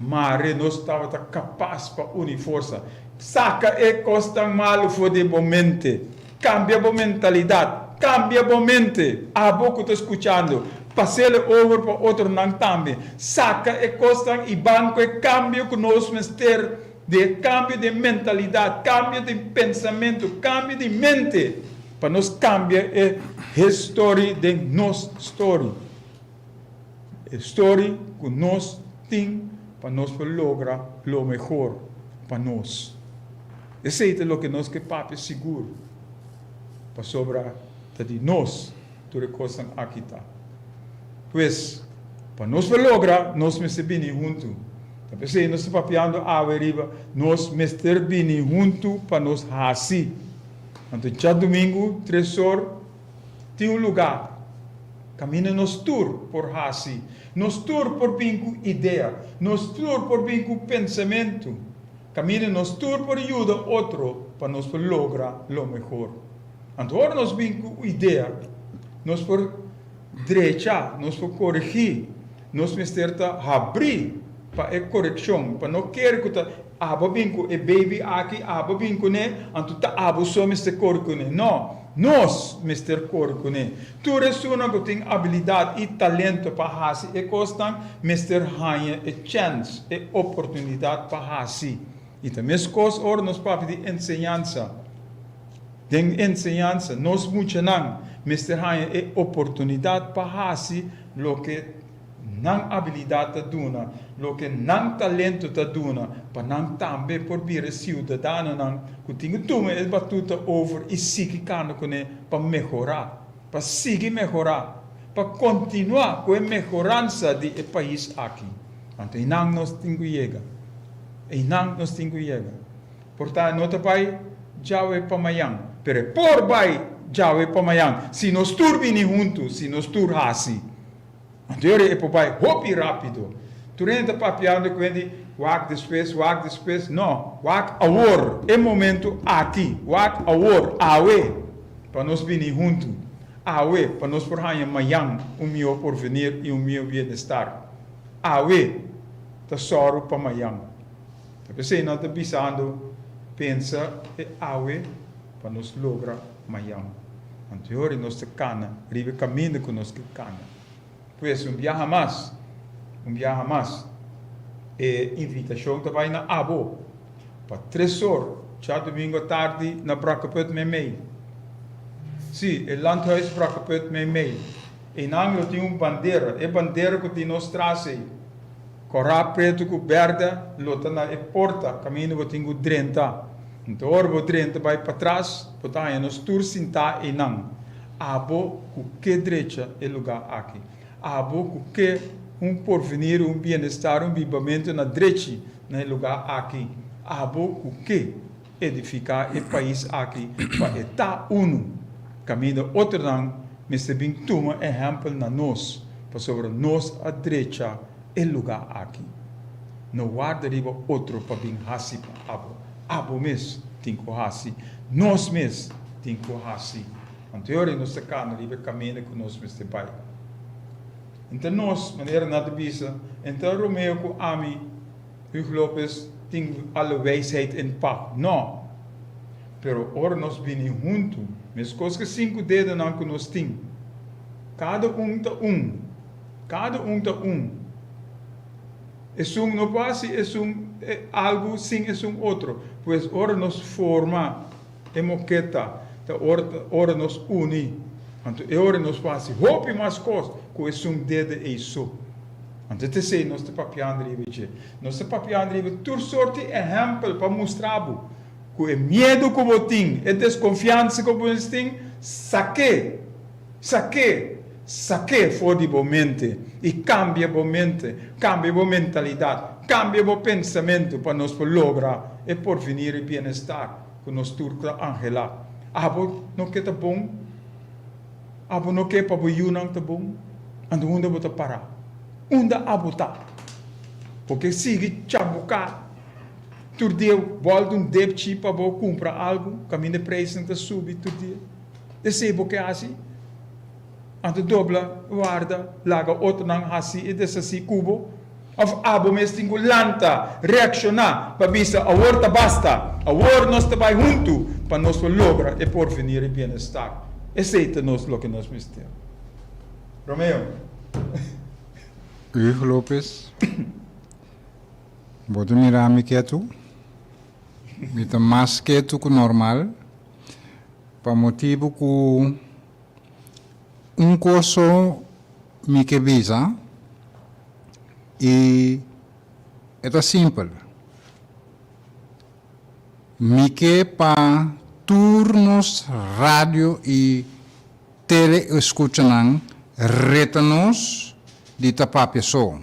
Mare nos tabata kapas pa uni forsa. Saka e kosnan malu for di bo mente. Kambia bo mentalidat. Kambia bo mente! Abo ku ta skuchando, pas'el over pa otronan tambe. Saka e kosnan i ban ku e kambio ku nos mester di e kambio di mentalidat, kambio di pensamentu, kambio di mente pa nos kambia e history den nos story. E story ku nos tin pa nos por logra lo mehor pa nos. Esei ta loke nos ke papia sigur, pasobra ta di nos tur e kosnan aki ta. Pues, pa nos por logra, nos mester bini huntu. Ta p'esei nos ta papiando awe riba nos mester bini huntu pa nos hasi. Anto djadumingu tres or Tin un lugá kaminda nos tur por hasi. Nos tur por bin ku idea. Nos tur por bin ku pensamentu. Kaminda nos tur por yuda otro pa nos por logra lo mehor. Anto ora nos bin ku idea, nos por drecha, nos por koregí. Nos mester ta habrí pa e korekshon, pa no kere ku ta abo bin ku e baby aki, abo bin kuné, anto ta abo so mester kore kuné. No, nos mester kore kuné. Tur esunnan ku tin abilidat i talento pa hasi e kosnan mester haña e chèns, e oportunidat pa hasi. I ta meskos ora nos papia di enseñansa. Den enseñansa, nos muchanan mester haña e oportunidat pa hasi loke nan abilidat ta duna, loke nan talento ta duna, pa nan tambe por bira siudadanonan ku tin ku tuma e batuta over i sigui kanda kuné pa mehorá, pa sigui mehorá, pa kontinuá ku e mehoransa di e pais aki. Anto einan nos tin ku yega. Einan nos tin ku yega. Por ta no ta bai djawe pa mayan, pero e por bai djawe pa mayan si nos tur bini huntu, si nos tur hasi. Anto e por bai hopi rápido. Tur hende ta papiando ku hende wak despues, wak despues. No, wak awor, e momento aki, wak awor, awe, pa nos bini huntu. Awe, pa nos por haña mayan un mihó porvenir i un mihó bienestar. Awe ta sòru pa mayan. Ta p'esei nan ta bisando, Pensa e awe pa nos logra mayan. Anto e ora nos ta kana riba e kaminda ku nos ke kana. Pues, un biaha mas, un biaha mas, e invitashon ta bai na abo pa tres or djadumingu atardi na Brakkeput meimei. Sí, e Landhuis Brakkeput meimei. Einan lo tin un bandera, e bandera ku tin nos tras ei. Kòrá pretu ku bèrdè lo ta na e porta kaminda bo tin ku drenta. Anto ora bo drenta bai patras, bo ta haña nos tur sintá einan. Abo ku ke drecha e lugá aki. Abo ku ke un porvenir, un bienestar, un bibamentu na drechi na e lugá aki. Abo ku ke edifiká e pais aki pa e ta unu, kaminda otronan mester bin tuma ehèmpel na nos, pasobra nos a drecha e lugá aki. No warda riba otro pa bin hasi pa abo. Abo mes tin ku hasi. Nos mes tin ku hasi. Anto e ora nos ta kana riba e kaminda ku nos mester bai. Entre nos, manera nan ta bisa, entre Romeo ku ami, Hugo Lopez tin alle wijsheid in pacht. No. Pero ora nos bini huntu, meskos ku e sinku dedonan ku nos tin, kada un ta un. Kada un ta un. Esun no por hasi esun algu sin esun otro. Pues ora nos forma e moketa, ta ora ora nos uni. Anto e ora nos por hasi hopi mas kos ku esun dede ei so. Anto ta esei nos ta papiando riba dje. Nos ta papiando riba tur sorti ehèmpel pa mustra bo ku e miedu ku bo tin, e deskonfiansa ku bo tin, sak'é. Sak'é! Sak'é for di bo mente i kambia bo mente, kambia bo mentalidat, kambia bo pensamentu pa nos por logra e porvenir i bienestar ku nos tur ta anhelá. Abo no ke ta bon? Abo no ke pa bo yunan ta bon? Anto unda bo ta pará? Unda abo ta? Bo ke sigui chambuká tur dia bòlta un depchi pa bo kumpra algu kaminda e preisnan ta subi tur dia? Esei bo ke hasi? Anto dobla, warda, laga otronan hasi i deshasí ku bo? Òf abo mes tin ku lanta, reakshoná pa bisa, Awor ta basta! Awor nos ta bai huntu pa nos por logra e porvenir i bienestar. Esei ta nos loke nos mester. Romeo. Hugo Lopez, Bo ta mira mi ketu? Mi ta mas ketu ku normal. Pa motibu ku un kos so mi ke bisa i e ta simpel, mi ke pa tur nos radio i tele eskuchanan reta nos di ta papia so.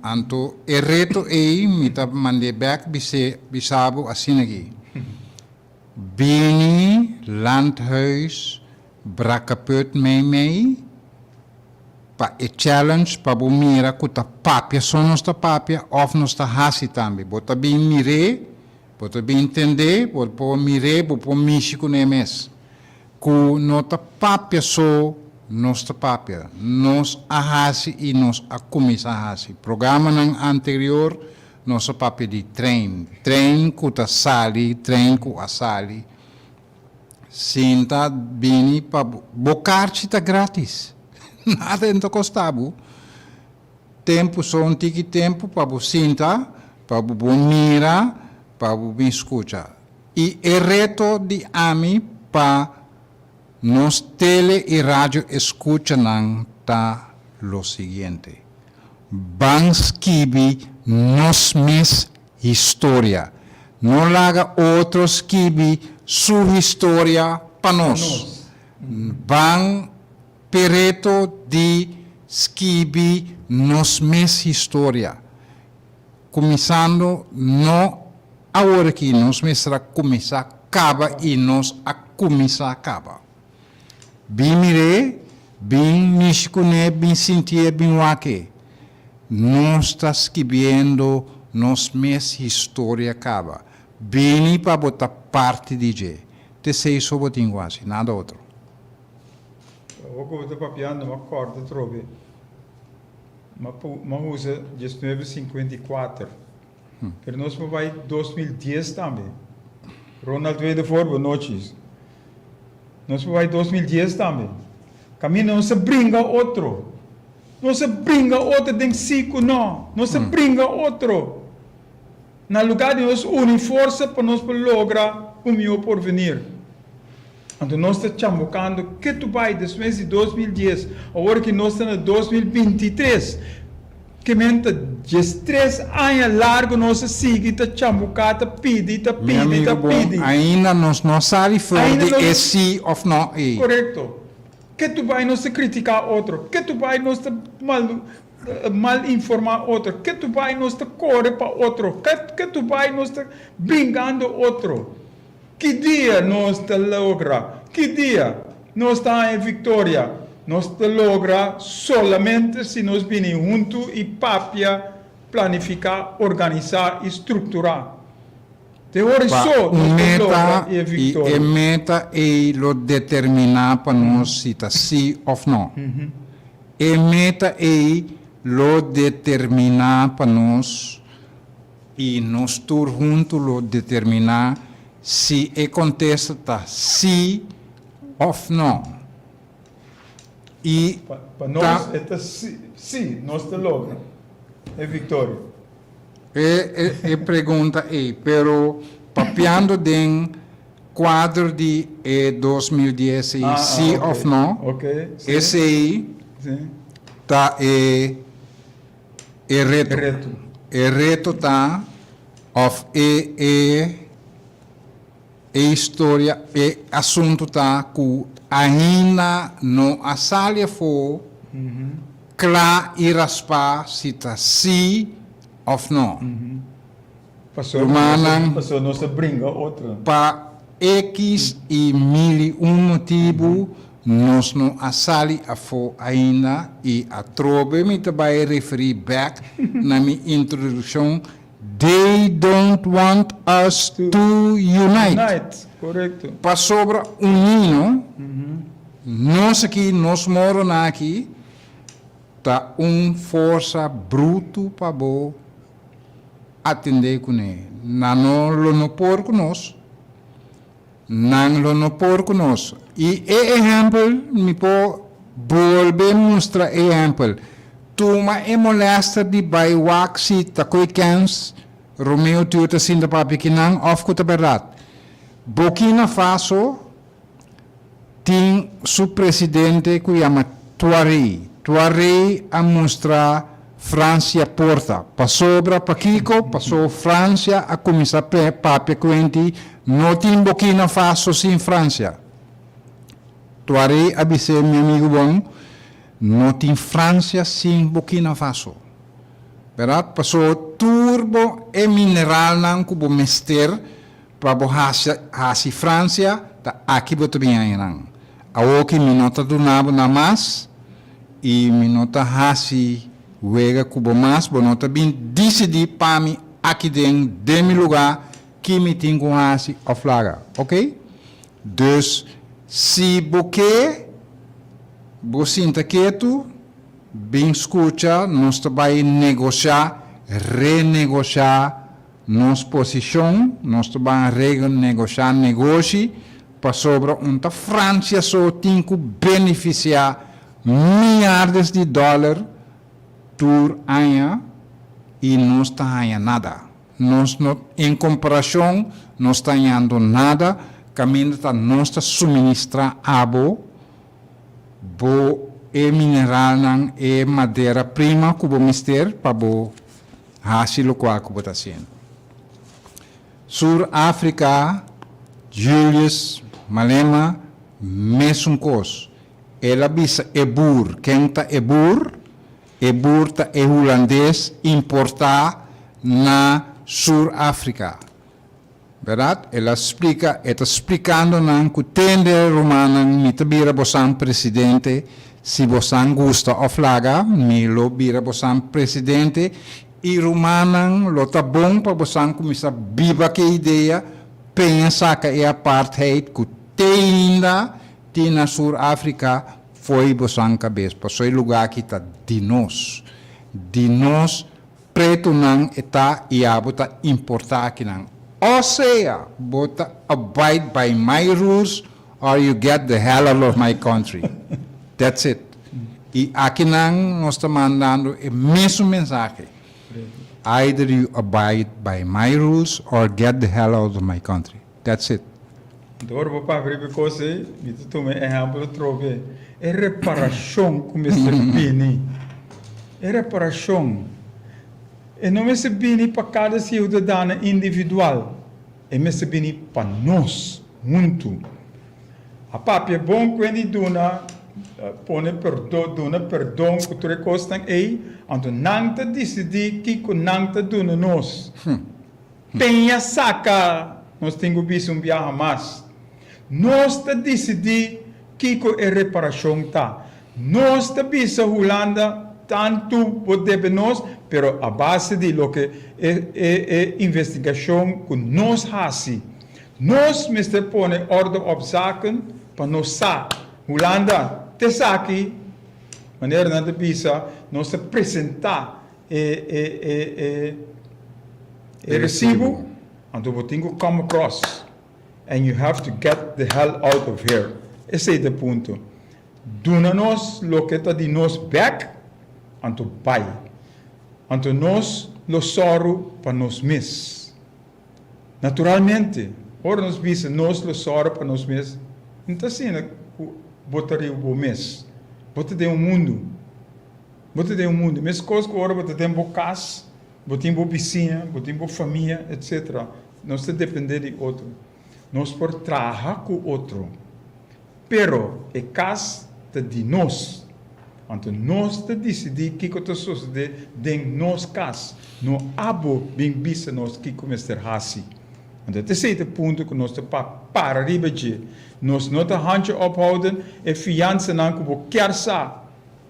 Anto e reto ei mi ta mand'é bèk bis'é bisa bo asin'aki. Bini Landhuis Brakkeput meimei pa e challenge pa bo mira ku ta papia so nos ta papia òf nos ta hasi tambe. Bo ta bin mir'é, bo ta bin tend'é, bo por mir'é, bo por mishi kuné mes. Ku no ta papia so nos ta papia, nos a hasi i nos a kuminsá hasi. Programanan anterior Nos a papia di trein, trein ku ta sali, trein ku a sali. Sinta bini pa bo, bo karchi ta gratis. Nada no ta kosta bo. Tempu so un tiki tempu pa bo sinta, pa bo bo mira, pa bo bin skucha. I e reto di ami pa nos tele i radio eskuchanan ta lo siguiente. Ban skibi nos mes historia. No laga otro skibi su historia pa nos. Ban pereto di skibi nos mes historia. Kuminsando no. awor aki nos mester a kuminsá kaba i nos a kuminsá kaba. Bin mir'é, bin mishi kuné, bin sintié, bin wak'é. Nos ta skibiendo nos mes historia kaba. Bini pa bo ta parti di dje. T'esei so bo tin ku hasi, nada otro. Awor ku bo ta papiando m'a kòrda atrobe. M'a usa 1954. Pero nos por bai 2010 tambe. Ronald Wedervoort, bo nochi. Nos por bai 2010 tambe. Kaminda nos a bringa otro. Nos a bringa otro den si ku no. Nos a bringa otro. Na lugá di nos uni forsa pa nos por logra un mihó porvenir. Anto nos ta chambukando ketu bai despues di 2010, awor ki nos ta na 2023. Ke men ta 13 aña largu nos a sigui ta chambuká, ta pidi, ta Mi pidi, amigo ta bon, pidi. ainda nos no sali for Ainda di nos e sí of no ei. Korekto. Ketu bai nos ta kritiká otro, ketu bai nos ta mal mal informá otro, ketu bai nos ta kore pa otro, ketu bai nos ta bringando otro. Ki dia nos ta logra? Ki dia nos ta haña viktoria? Nos ta logra solamente si nos bini huntu i papia, planifiká, organisá i strukturá. Te ora Pa so un nos por meta logra e i e viktoria. meta ei lo determiná pa nos si ta sí òf nò. E meta ei lo determiná pa nos i nos tur huntu lo determiná si e kontesta ta sí òf nò. I Pa nos ta. e ta sí, sí nos ta logra e viktoria. E e pregunta ei, pero papiando den kuadro di e 2010 ei, Ah, sí ah, òf ok, nò, ok, sí. esei Sí. ta e e reto. E reto. E reto ta òf e e e historia, e asuntu ta ku ainda no a sali afó kla i raspá si ta sí òf nò. Pasobra Rumannan, pasobra nos ta bringa otro. Pa ekis i mil i un motibu nos no a sali afó ainda i atrobe mi ta bai referí bèk na mi introdukshon, They don't want us to unite. Unite, korekto. Pasobra uní no, nos aki, nos moronan aki, ta un forsa brutu pa bo atendé kuné. Nan no lo no por ku nos. Nan lo no por ku nos. I e ehèmpel, mi por bolbe mustra e ehèmpel. Tuma e molèster di bai wak si ta koe kèns Romeo Tuur ta sinta papia kinan òf ku ta bèrdat. Burkina Faso tin su presidente ku yama Touaré. Touaré a mustra Francia porta. Pasobra pakiko? Paso Francia a kuminsá papia kuenti no tin Burkina Faso sin Francia. Touaré a bis'é, mi amigu bon, no tin Francia sin Burkina Faso. Bèrdat? Paso tur bo e mineralnan ku bo mester Pa bo hasi hasi Francia ta aki bo ta bin haña nan. Awoki mi no ta duna bo nan mas y mi no ta hasi wega cu bo mas, bo no ta bin dicidi pa mi aki den den mi lugar ki mi tin cu hasi of laga. Ok? Dus si bo ke bo sinta ketu bin scucha nos ta bay negocia renegocia Nos posishon, nos ta ban renegoshá negoshi pasobra un ta Francia so tin ku benefisiá miardes di dòler tur aña i nos ta haña nada. Nos no, en komparashon nos ta hañando nada kaminda ta nos ta suministrá abo bo e mineralnan, e madera prima ku bo mester pa bo Hasi lokual ku bo ta hasiendo. Sur Afrika, Julius Malema, mesun kos. El a bisa e bur. Ken ta e bur? E bur ta e hulandes importá na Sur Afrika. Bèrdat? El a splika, e ta splikando nan ku tende rumannan mi ta bira bosan presidente, si bosan gusta òf laga, mi lo bira bosan presidente, i rumannan lo ta bon pa bosan kuminsá biba ku e idea, peña saka e apartheid ku te ainda tin na Sur Afrika fo'i bosan kabes, pasobra e lugá aki ta di nos, di nos Pretunan e ta i abo ta importa akinan. O sea, bo ta abide by my rules or you get the hell out of my country. That's it. I akinan nos ta mandando e mesun mensahe. Either you abide by my rules or get the hell out of my country. That's it. Dor bo papia riba e kos ei, mi ta tuma e ehèmpel atrobe. E reparashon ku mester bini, e reparashon, e no mester bini pa kada siudadano individual, e mester bini pa nos huntu. A papia bon ku hende duna, pone perdon, duna perdon ku tur e kosnan ei, anto nan ta disidí kiko nan ta duna nos. Peña saka, nos tin ku bisa un biaha mas. Nos ta disidí kiko e reparashon ta. Nos ta bisa Hulanda tantu bo debe nos, pero a base di loke e e e investigashon ku nos hasi. Nos mester pone orde op zaken pa nos sa. Hulanda ta esaki, manera nan ta bisa, nos ta presentá E e e e e recibo, anto bo tin ku come across and you have to get the hell out of here. Esei ta e punto. Duna nos loke ta di nos bek, anto bai. Anto nos lo sòru pa nos mes. Naturalmente, ora nos bisa nos lo sòru pa nos mes, no ta asina ku bo ta riba bo mes. Bo ta den un mundu. Bo ta den un mundu, meskos ku ora bo ta den bo kas, bo tin bo bisiña, bo tin bo famia, etsetera. Nos ta dependé di otro. Nos por traha ku otro, pero e kas ta di nos. Anto nos ta disidí kiko ta sosodé den nos kas, no abo bin bisa nos kiko mester hasi. Anto esei ta e punto ku nos ta para riba dje. Nos no ta handje ophouden e fiansanan ku bo kier sa.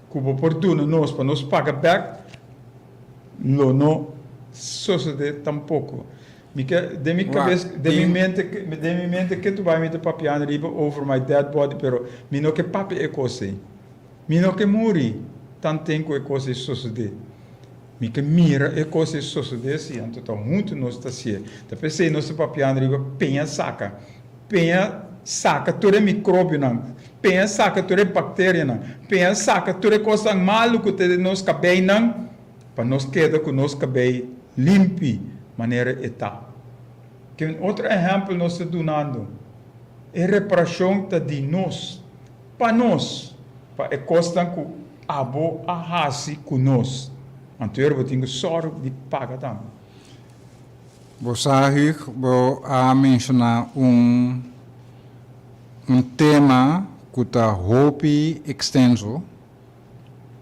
Ku bo por duna nos pa nos paga bèk lo no sosodé tampoko. Mi ke, den mi kabes, den mi mente, den mi mente ke tu bai mi ta papiando riba over my dead body, pero mi no ke papia e kos ei. Mi no ke muri tanten ku e kos ei sosodé. Mi ke mira e kos ei sosodé si, anto ta huntu nos ta hasié. Ta p'esei nos ta papiando riba peña saka. Peña saka tur e mikrobionan, peña saka tur e bakterianan, peña saka tur e kosnan malu ku ta den nos kabeinan pa nos keda ku nos kabei limpi manera e ta. Ken otro ehèmpel nos ta dunando? E reparashon ta di nos, pa nos, pa e kosnan ku abo a hasi ku nos. Anto bo tin ku sòru di paga tambe. Bo sa Hug, bo a menshoná un un tema ku ta hopi ekstenso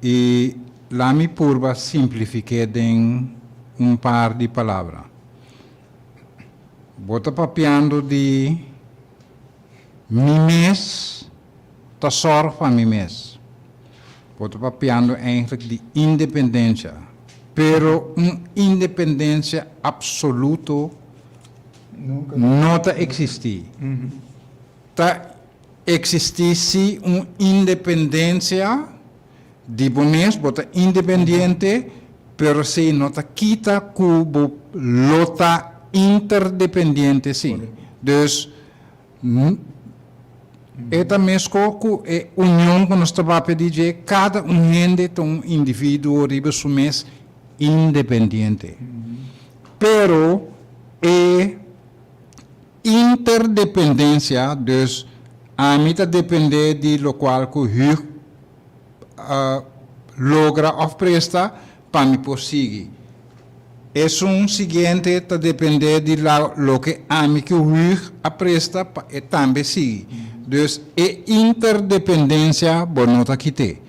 i la mi purba simplifik'é den un par di palabra. Bo ta papiando di mi mes ta sòrg pa mi mes. Bo ta papiando eigenlijk di independencia, pero un independencia absoluto no ta existi. Ta existi si un independencia di bo mes, bo ta independiente, pero esey no ta kita cu bo lo ta interdependiente si. Dus. E ta mesco cu e union cu nos ta papia di dje, cada un hende ta un individuo riba su mes independiente. Pero e interdependencia, dus ami ta depende di locual cu Hugh a logra of presta pa mi por sigui. Esun siguiente ta depende di la loke ami ku Hugh a presta pa e tambe sigui. Dus e interdependencia bo no ta kit'é.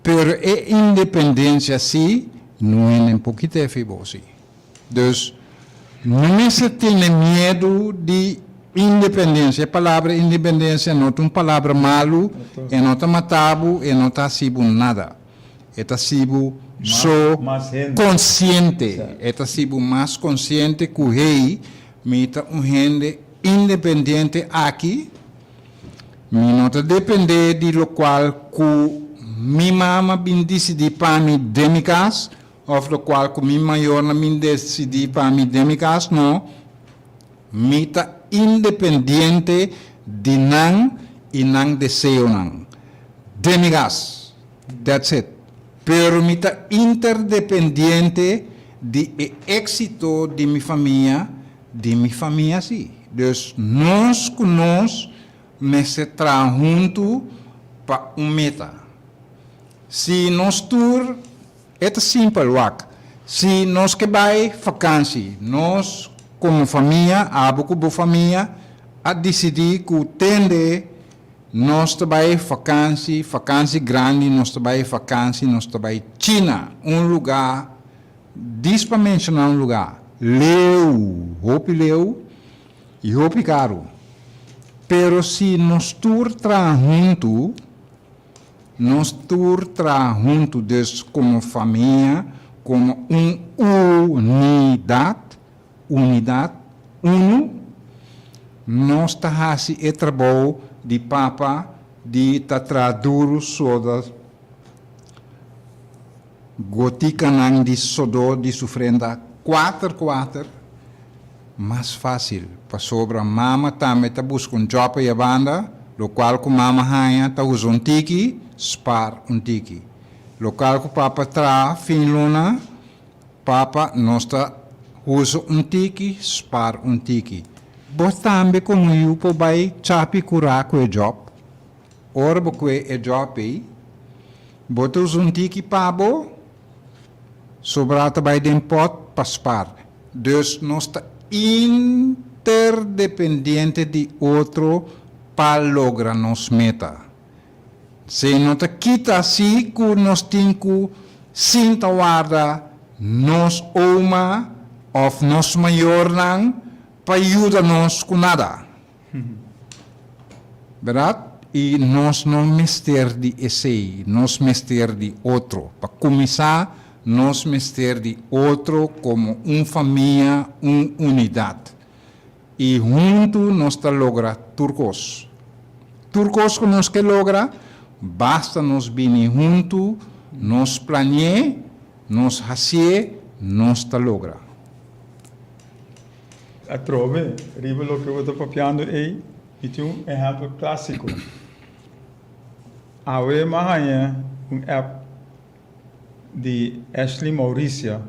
Pero e independencia si, no hende por kit'é fi bo si. Dus. No mester tene miedu di independensia. E palabra independensia no ta un palabra malu, e no ta mata bo, e no ta hasi bo nada. E ta hasi bo so konsiente, e ta hasi bo mas konsiente ku hey, mi ta un hende independiente aki, mi no ta depende di lokual ku mi mama bin disidí pa mi den mi kas, Of locual cu mi mayornan min decidi pa mi den mi cas, no. Mi ta independiente di nan y nan deseonan. Den mi cas. That's it. Pero mi ta interdependiente di e exito di mi famia, di mi famia si. Dus nos cu nos mester traha hunto pa un meta. Si nos tur, e ta simpel wak, si nos ke bai fakansi, nos komo famia, abo ku bo famia, a disidí ku tende nos ta bai fakansi, fakansi grandi, nos ta bai fakansi, nos ta bai China, un lugá, dis pa menshoná un lugá, leu, hopi leu i hopi karu. Pero si nos tur traha huntu, Nos tur traha huntu dus komo famia, komo un unidat, unidat, unu, nos ta hasi e trabou di papa di ta traha duru soda gotikanan di sodó di su frenta kuater kuater, mas fásil, pasobra mama tambe ta buska un djòp ei abanda, lokual ku mama haña ta usa un tiki, spar un tiki. Lokual ku papa traha fin luna, papa nos ta usa un tiki, spar un tiki. Bo tambe komo yu por bai chapi kurá ku e djòp. Ora bo kue e djòp ei, bo ta usa un tiki pa bo, sobrá ta bai den pòt pa spar. Dus nos ta interdependiente di otro pa logra nos meta. Si no ta kita si ku nos tin ku sinta warda nos oma òf nos mayornan pa yuda nos ku nada. Bèrdat? I nos no mester di esei, nos mester di otro. Pa kuminsá, nos mester di otro komo un famia, un unidat. I huntu nos ta logra tur kos. Tur kos ku nos ke logra, basta nos bini huntu, nos plani'é, nos hasié, nos ta logra. Atrobe, riba loke bo ta papiando ei, mi tin un ehèmpel klásiko. Awe mi a haña un app di Ashley Mauricia,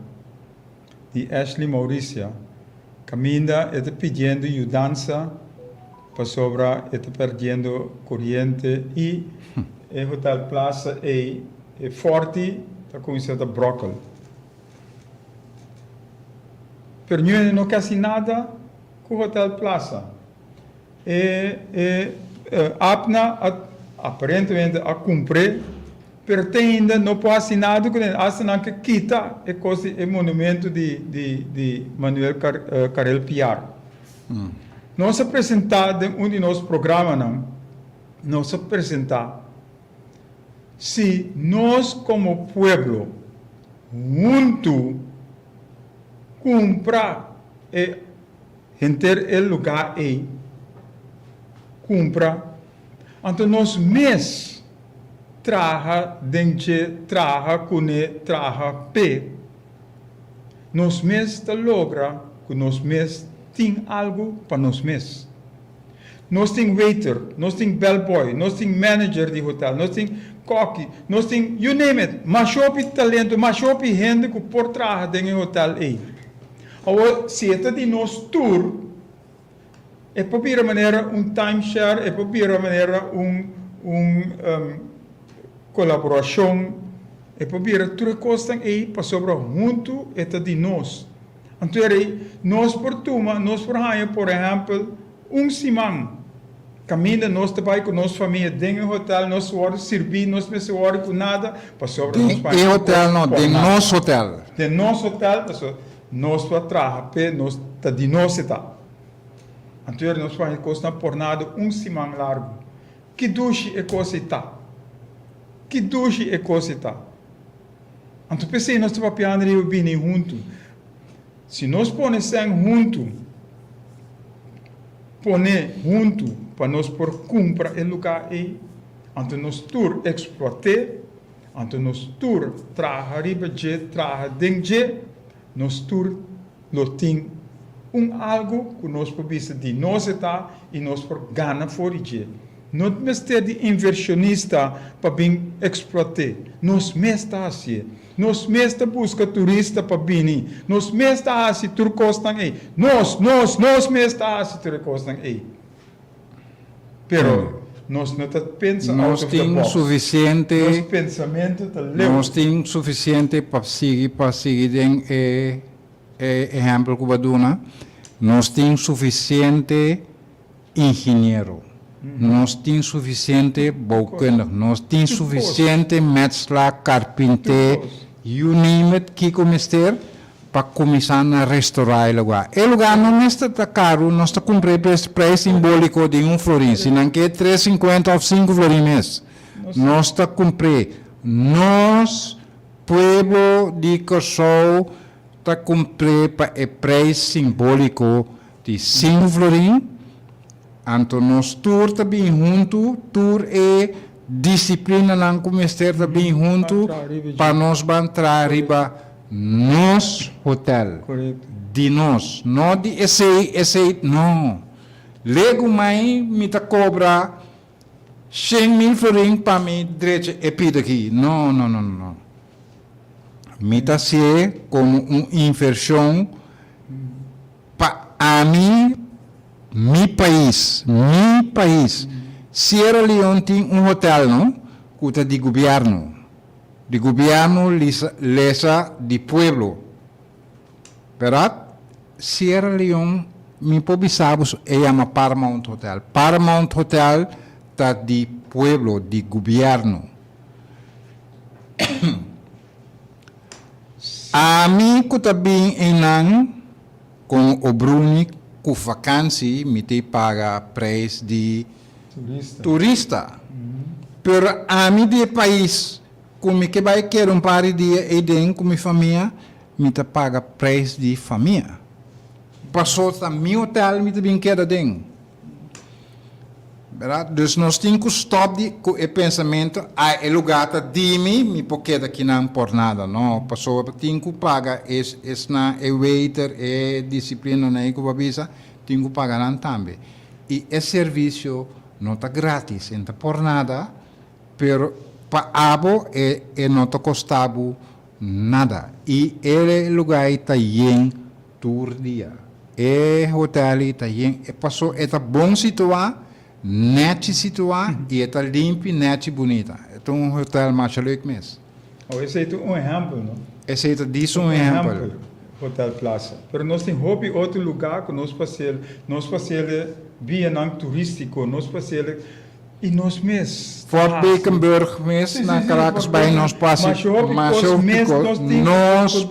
di Ashley Mauricia, kaminda e ta pidiendo yudansa pasobra e ta perdiendo koriente i e Hotel Plaza ei, e fòrti ta kuminsá ta bròkel. Pero ñuene no casi nada cu Hotel Plaza. E e APNA a aparentemente a cumpr'e, pero te ainda no por haci nada cu den. Hasta nan ke kita e cos di e monumento di di di Manuel Carel Piar. Nos a presenta den un di nos programanan, nos a presenta Si nos komo pueblo huntu kumpra e henter e lugá ei, kumpra, anto nos mes traha den dje, traha kuné, traha p'e, nos mes ta logra ku nos mes tin algu pa nos mes. Nos tin waiter, nos tin bellboy, nos tin manager di hotel, nos tin koki, nos tin you name it, masha hopi talento, masha hopi hende ku por traha den e hotel ei. Awor, si e ta di nos tur, e por bira manera un timeshare, e por bira manera un un kolaborashon, e por bira tur e kosnan ei pasobra huntu e ta di nos. Anto e rei, nos por tuma, nos por haña por ehèmpel un siman kaminda nos ta bai ku nos famia den e hotel, nos wòrdu sirbí, nos mester wòrdu ku nada, pasobra nos Den e paña hotel no, por den nada. nos hotel. Den nos hotel, pasobra. Nos por a traha p'e, nos ta di nos e ta. Anto yori nos por haña kosnan pornado un siman largu. Ki dushi e kos ei ta! Ki dushi e kos ei ta! Anto p'esei nos ta papiando riba bini huntu. Si nos pone sèn huntu, pone huntu pa nos por kumpra e lugá ei, anto nos tur eksploat'é, anto nos tur traha riba dje, traha den dje, nos tur lo tin un algu ku nos por bisa di nos e ta i nos por gana for di dje. No mester di invershonista pa bin eksploat'é. Nos mes ta hasié. Nos mes ta buska turista pa bini. Nos mes ta hasi tur kosnan ei. Nos, nos, nos mes ta hasi tur e kosnan ei. Pero nos no ta pensa out Nos of the tin box. sufisiente. Nos pensamentu ta leu. Nos tin sufisiente pa sigui pa sigui den e e ehèmpel ku bo a duna. Nos tin sufisiente ingeniero. Nos tin sufisiente bouwkundig. Nos tin sufisiente metsla, karpinté, you name it, kiko mester pa kuminsá na restorá e lugá. E lugá no mester ta karu, nos ta kumpr'é p'e preis simbóliko di un florin. Si nan ke tres sinkuenta òf sinku florin mes, nos ta kumpr'é. Nos, pueblo di Kòrsou, ta kumpr'é pa e preis simbóliko di sinku florin, anto nos tur ta bin huntu, tur e disiplinanan ku mester ta bin huntu pa nos ban traha riba nos hotel, di nos, no di esei, esei, no. Legu mai mi ta kobra 100.000 florin pa mi drecha e pida aki, no, no, no, no. Mi ta hasié komo un invershon Pa ami, mi pais, mi pais. Sierra Leone tin un hotel no, cu ta di gobierno. Di gobierno lisa, lesa di pueblo. Berdad? Sierra Leone, mi por bisa bo, e yama Paramount Hotel. Paramount Hotel ta di pueblo, di gobierno. Ami ku ta bin einan kon obruni ku vakansi mi tei paga preis di turista. Pero ami di e pais ku mi ke bai keda un par di dia eiden ku mi famia mi ta paga preis di famia. Paso ta mi hotel mi ta bin keda den. Berdad? Dus nos tin cu stop di cu e pensamento, ay e lugar ta di mi, mi por keda kinan por nada. No, pasobra tin cu paga es esnan, e waiter, e disciplinanan ey cu bo a bisa, tin cu paga nan tambe. Y e servicio no ta gratis, e no ta por nada, pero pa abo e e no ta costa bo nada. Y e lugar ey ta yen Tur dia. E hotel ei ta yen e paso e ta bon situá, nèchi situá i e ta limpi, nèchi, bunita. E ta un hotel masha leuk mes. Awe esei ta un ehèmpel, no? Esei ta dis un ehèmpel. Hotel Plaza. Pero nos tin hopi otro lugá ku nos pasel, nos pasel bianan turístiko, nos pasel. I nos mes ta Fort hasi. Beekenburg mes Sí, na sí, sí, Caracas Fort bay nos Beekenburg. pasi Masha hopi masha kos hopi mes kos. nos tin ku Nos nos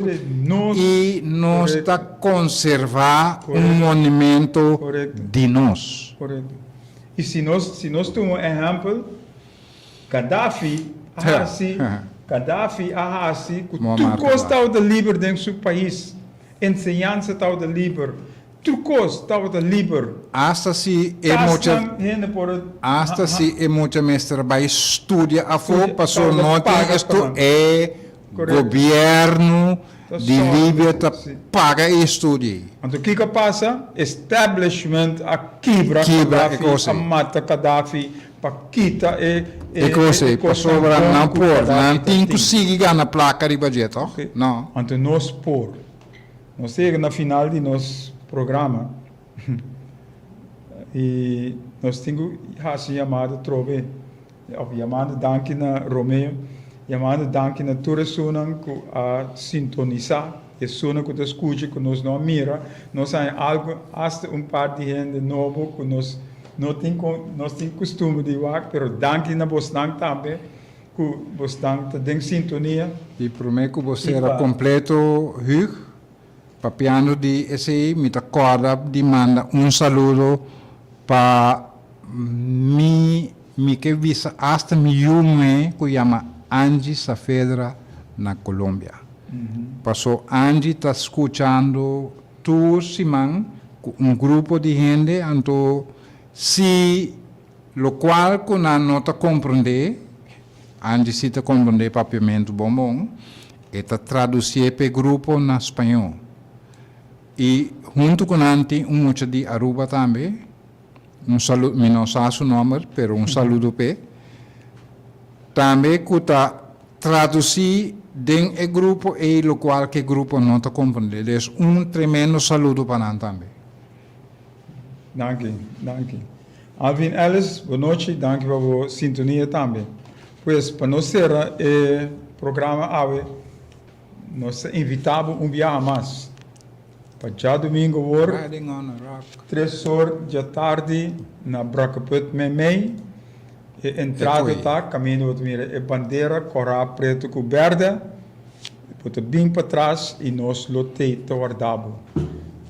nos i nos ta Korekto. konservá un Korekto. monumento Korekto. di nos. Korekto. I si nos si nos tuma un ehèmpel, Gaddafi a hasi Gaddafi a hasi ku tur Muammar kos Gaddafi. tabata liber den su pais. Enseñansa tabata liber. Tur kos tabata liber. Asta si e mucha Kasnan hende por a Asta si e mucha mester bai studia afó Studia, paso tabata no tin paga estu pa nan. e Korekto. gobierno Ta di sòru, Libia ta si. paga e estudio ei. Anto kiko a pasa? Establishment a kibra Kibra e Gaddafi, kos a ei. mata Gaddafi pa kita e E e kos e ei kosnan pasobra bon nan ku por, Gaddafi nan ta tin ku tin. sigui gana plaka riba dje tòg? Oké. No. Anto nos por. Nos ta yega na final di nos programa i nos tin ku hasi un yamada trobe òf yamando danki na Romeo, yamando danki na tur esunnan ku a sintonisá, esunnan ku ta skucha ku nos no a mira, nos haña algu asta un par di hende nobo ku nos no tin nos tin kustumber di wak, pero danki na bosnan tambe. Ku bosnan ta den sintonia. Di promé ku bo I sera pa. kompleto, Hug. Papiando di esei mi ta kòrda di manda un saludo pa mi mi ke bisa asta mi yu muhé ku yama Angie Saavedra na Colombia. Paso Angie ta skuchando tur siman ku un grupo di hende anto si lokual ku nan no ta komprondé, Angie si ta komprondé papiamentu bon bon, e ta tradusié p'e grupo na spañó. I huntu ku nan tin un mucha di Aruba tambe, un salu, mi no sa su nòmber, pero un saludo p'e, tambe ku ta tradusí den e grupo ei lokual ku e grupo no ta komprondé. Dus un tremendo saludo pa nan tambe. Danki, danki. Alvin Ellis, bo nochi, danki pa bo sintonia tambe. Pues, pa nos sera e programa awe, nos ta invita bo un biaha mas pa djadumingu awor, tres or djatardi na Brakkeput Meimei. E entrada ta kaminda bo ta mira e bandera kòrá pretu ku bèrdè. Bo ta bin patras i nos lo tei ta warda bo.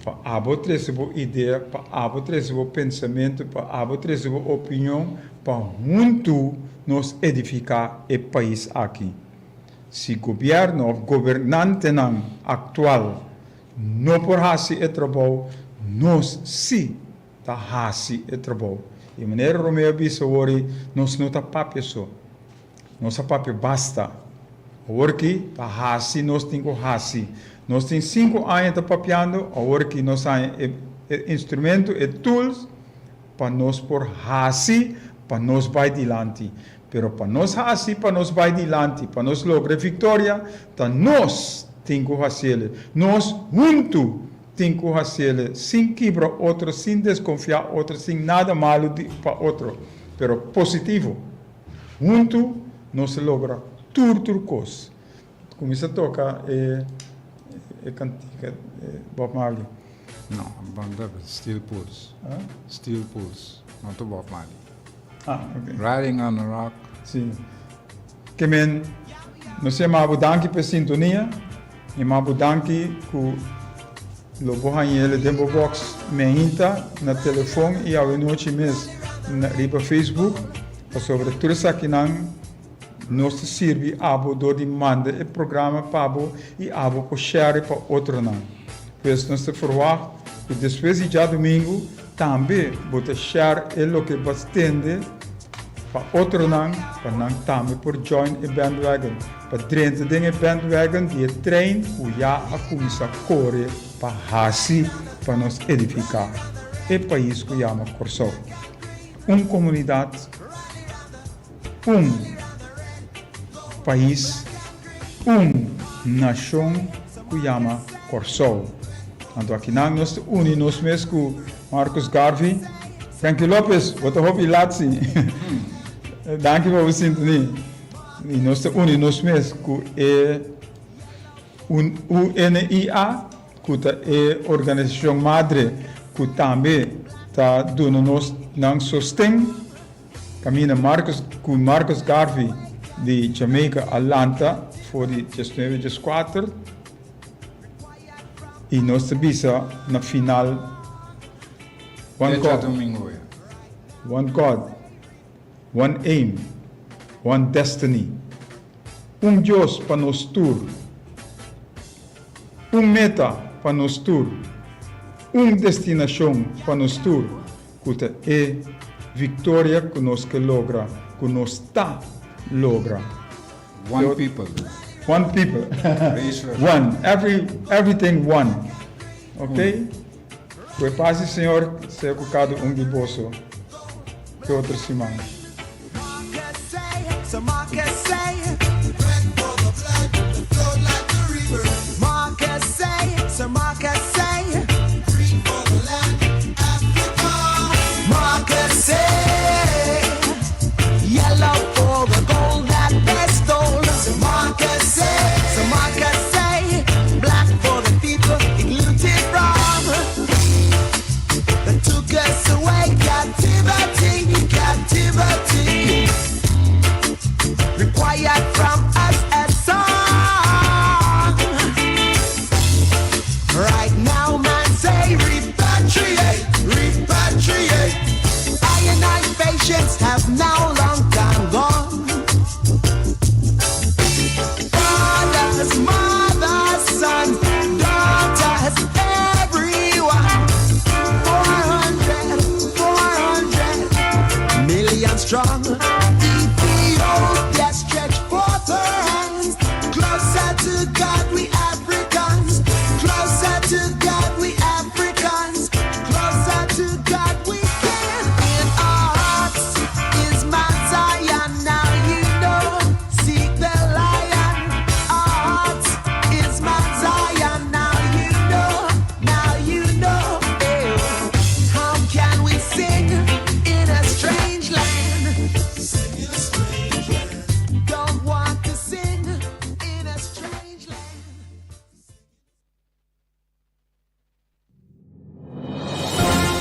Pa abo trese bo idea, pa abo trese bo pensamentu, pa abo trese bo opinion, pa huntu nos edifiká e pais aki. Si gobièrnu òf gobernantenan aktual no por hasi e trabou, nos sí ta hasi e trabou. I manera Romeo a bisa awor ei, nos no ta papia so. Nos a papia basta. Awor ki ta hasi nos tin ku hasi. Nos tin sinku aña ta papiando, awor ki nos haña e e instrumento, e tools pa nos por hasi pa nos bai dilanti. Pero pa nos hasi pa nos bai dilanti, pa nos logra e viktoria, ta nos tin ku hasiele. Nos huntu tin ku hasiele, sin kibra otro, sin deskonfiá otro, sin nada malu di pa otro, pero positivo. Huntu nos a logra tur tur kos. Kuminsá toka e e kantika Bob Marley. No, banda Steel Pulse. Steel Pulse, no ta Bob Marley. Ah, ok. Riding on a Rock. Si. Ke men, nos yama bo danki pa e sintonia. Yama bo danki ku lo bo hañ'el den bo box meinta na telefon i awenochi mes na riba Facebook, pasobra tur esakinan nos ta sirbi abo dor di manda e programa pa bo i abo por share pa otronan. Pues nos ta ferwagt ku despues di djadumingu tambe bo ta share e loke bo a tende pa otronan pa nan tambe por join e bandwagon. Pa drenta den e bandwagon di e trein ku ya a kuminsá kore pa hasi pa nos edifiká e pais ku yama Kòrsou. Un komunidat, un pais, un nashon ku yama Kòrsou. Anto akinan nos ta uni nos mes ku Marcus Garvey. Frankie Lopez, bo ta hopi lat si. Danki pa bo sintonia. I nos ta uni nos mes ku e UNIA, ku ta e organisashon madre ku tambe ta duna nos nan sosten. Kaminda Marcus ku Marcus Garvey di Jamaica a lanta for di diesnuebe dieskuater i nos ta bisa na final, One God, One God. One aim, one destiny, Un Dios pa nos tur, Un meta pa nos tur, Un destinashon pa nos tur, Ku ta e viktoria ku nos ke logra, ku nos ta logra. One people. One people. One. Every, everything one. Ok? Ku e pas di Señor sea ku kada un di boso. Te otro siman.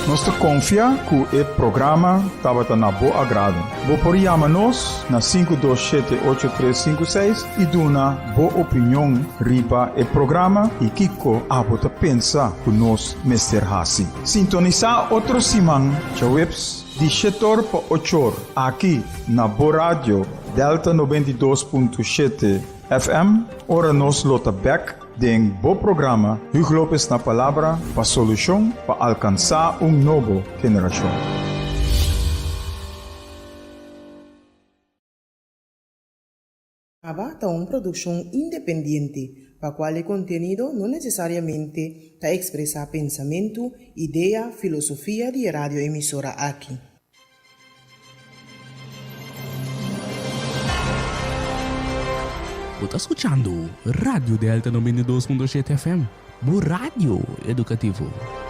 Nos ta konfia ku e programa tabata na bo agrado. Bo por yama nos na 527 8356 i duna bo opinion riba e programa i kiko abo ta pensa ku nos mester hasi. Sintonisá otro siman djaweps di shet'or pa och'or aki na bo radio Delta 92.7 FM ora nos lo ta bèk den bo programa Hugo Lopez na Palabra pa solushon pa alkansá un nobo generashon. Aba ta un produkshon independiente, pa kual e kontenido no nesesariamente ta ekspresá pensamentu, idea, filosofia di e radioemisora aki. Bo ta skuchando Radio Delta 92.7 FM, bo radio edukativo.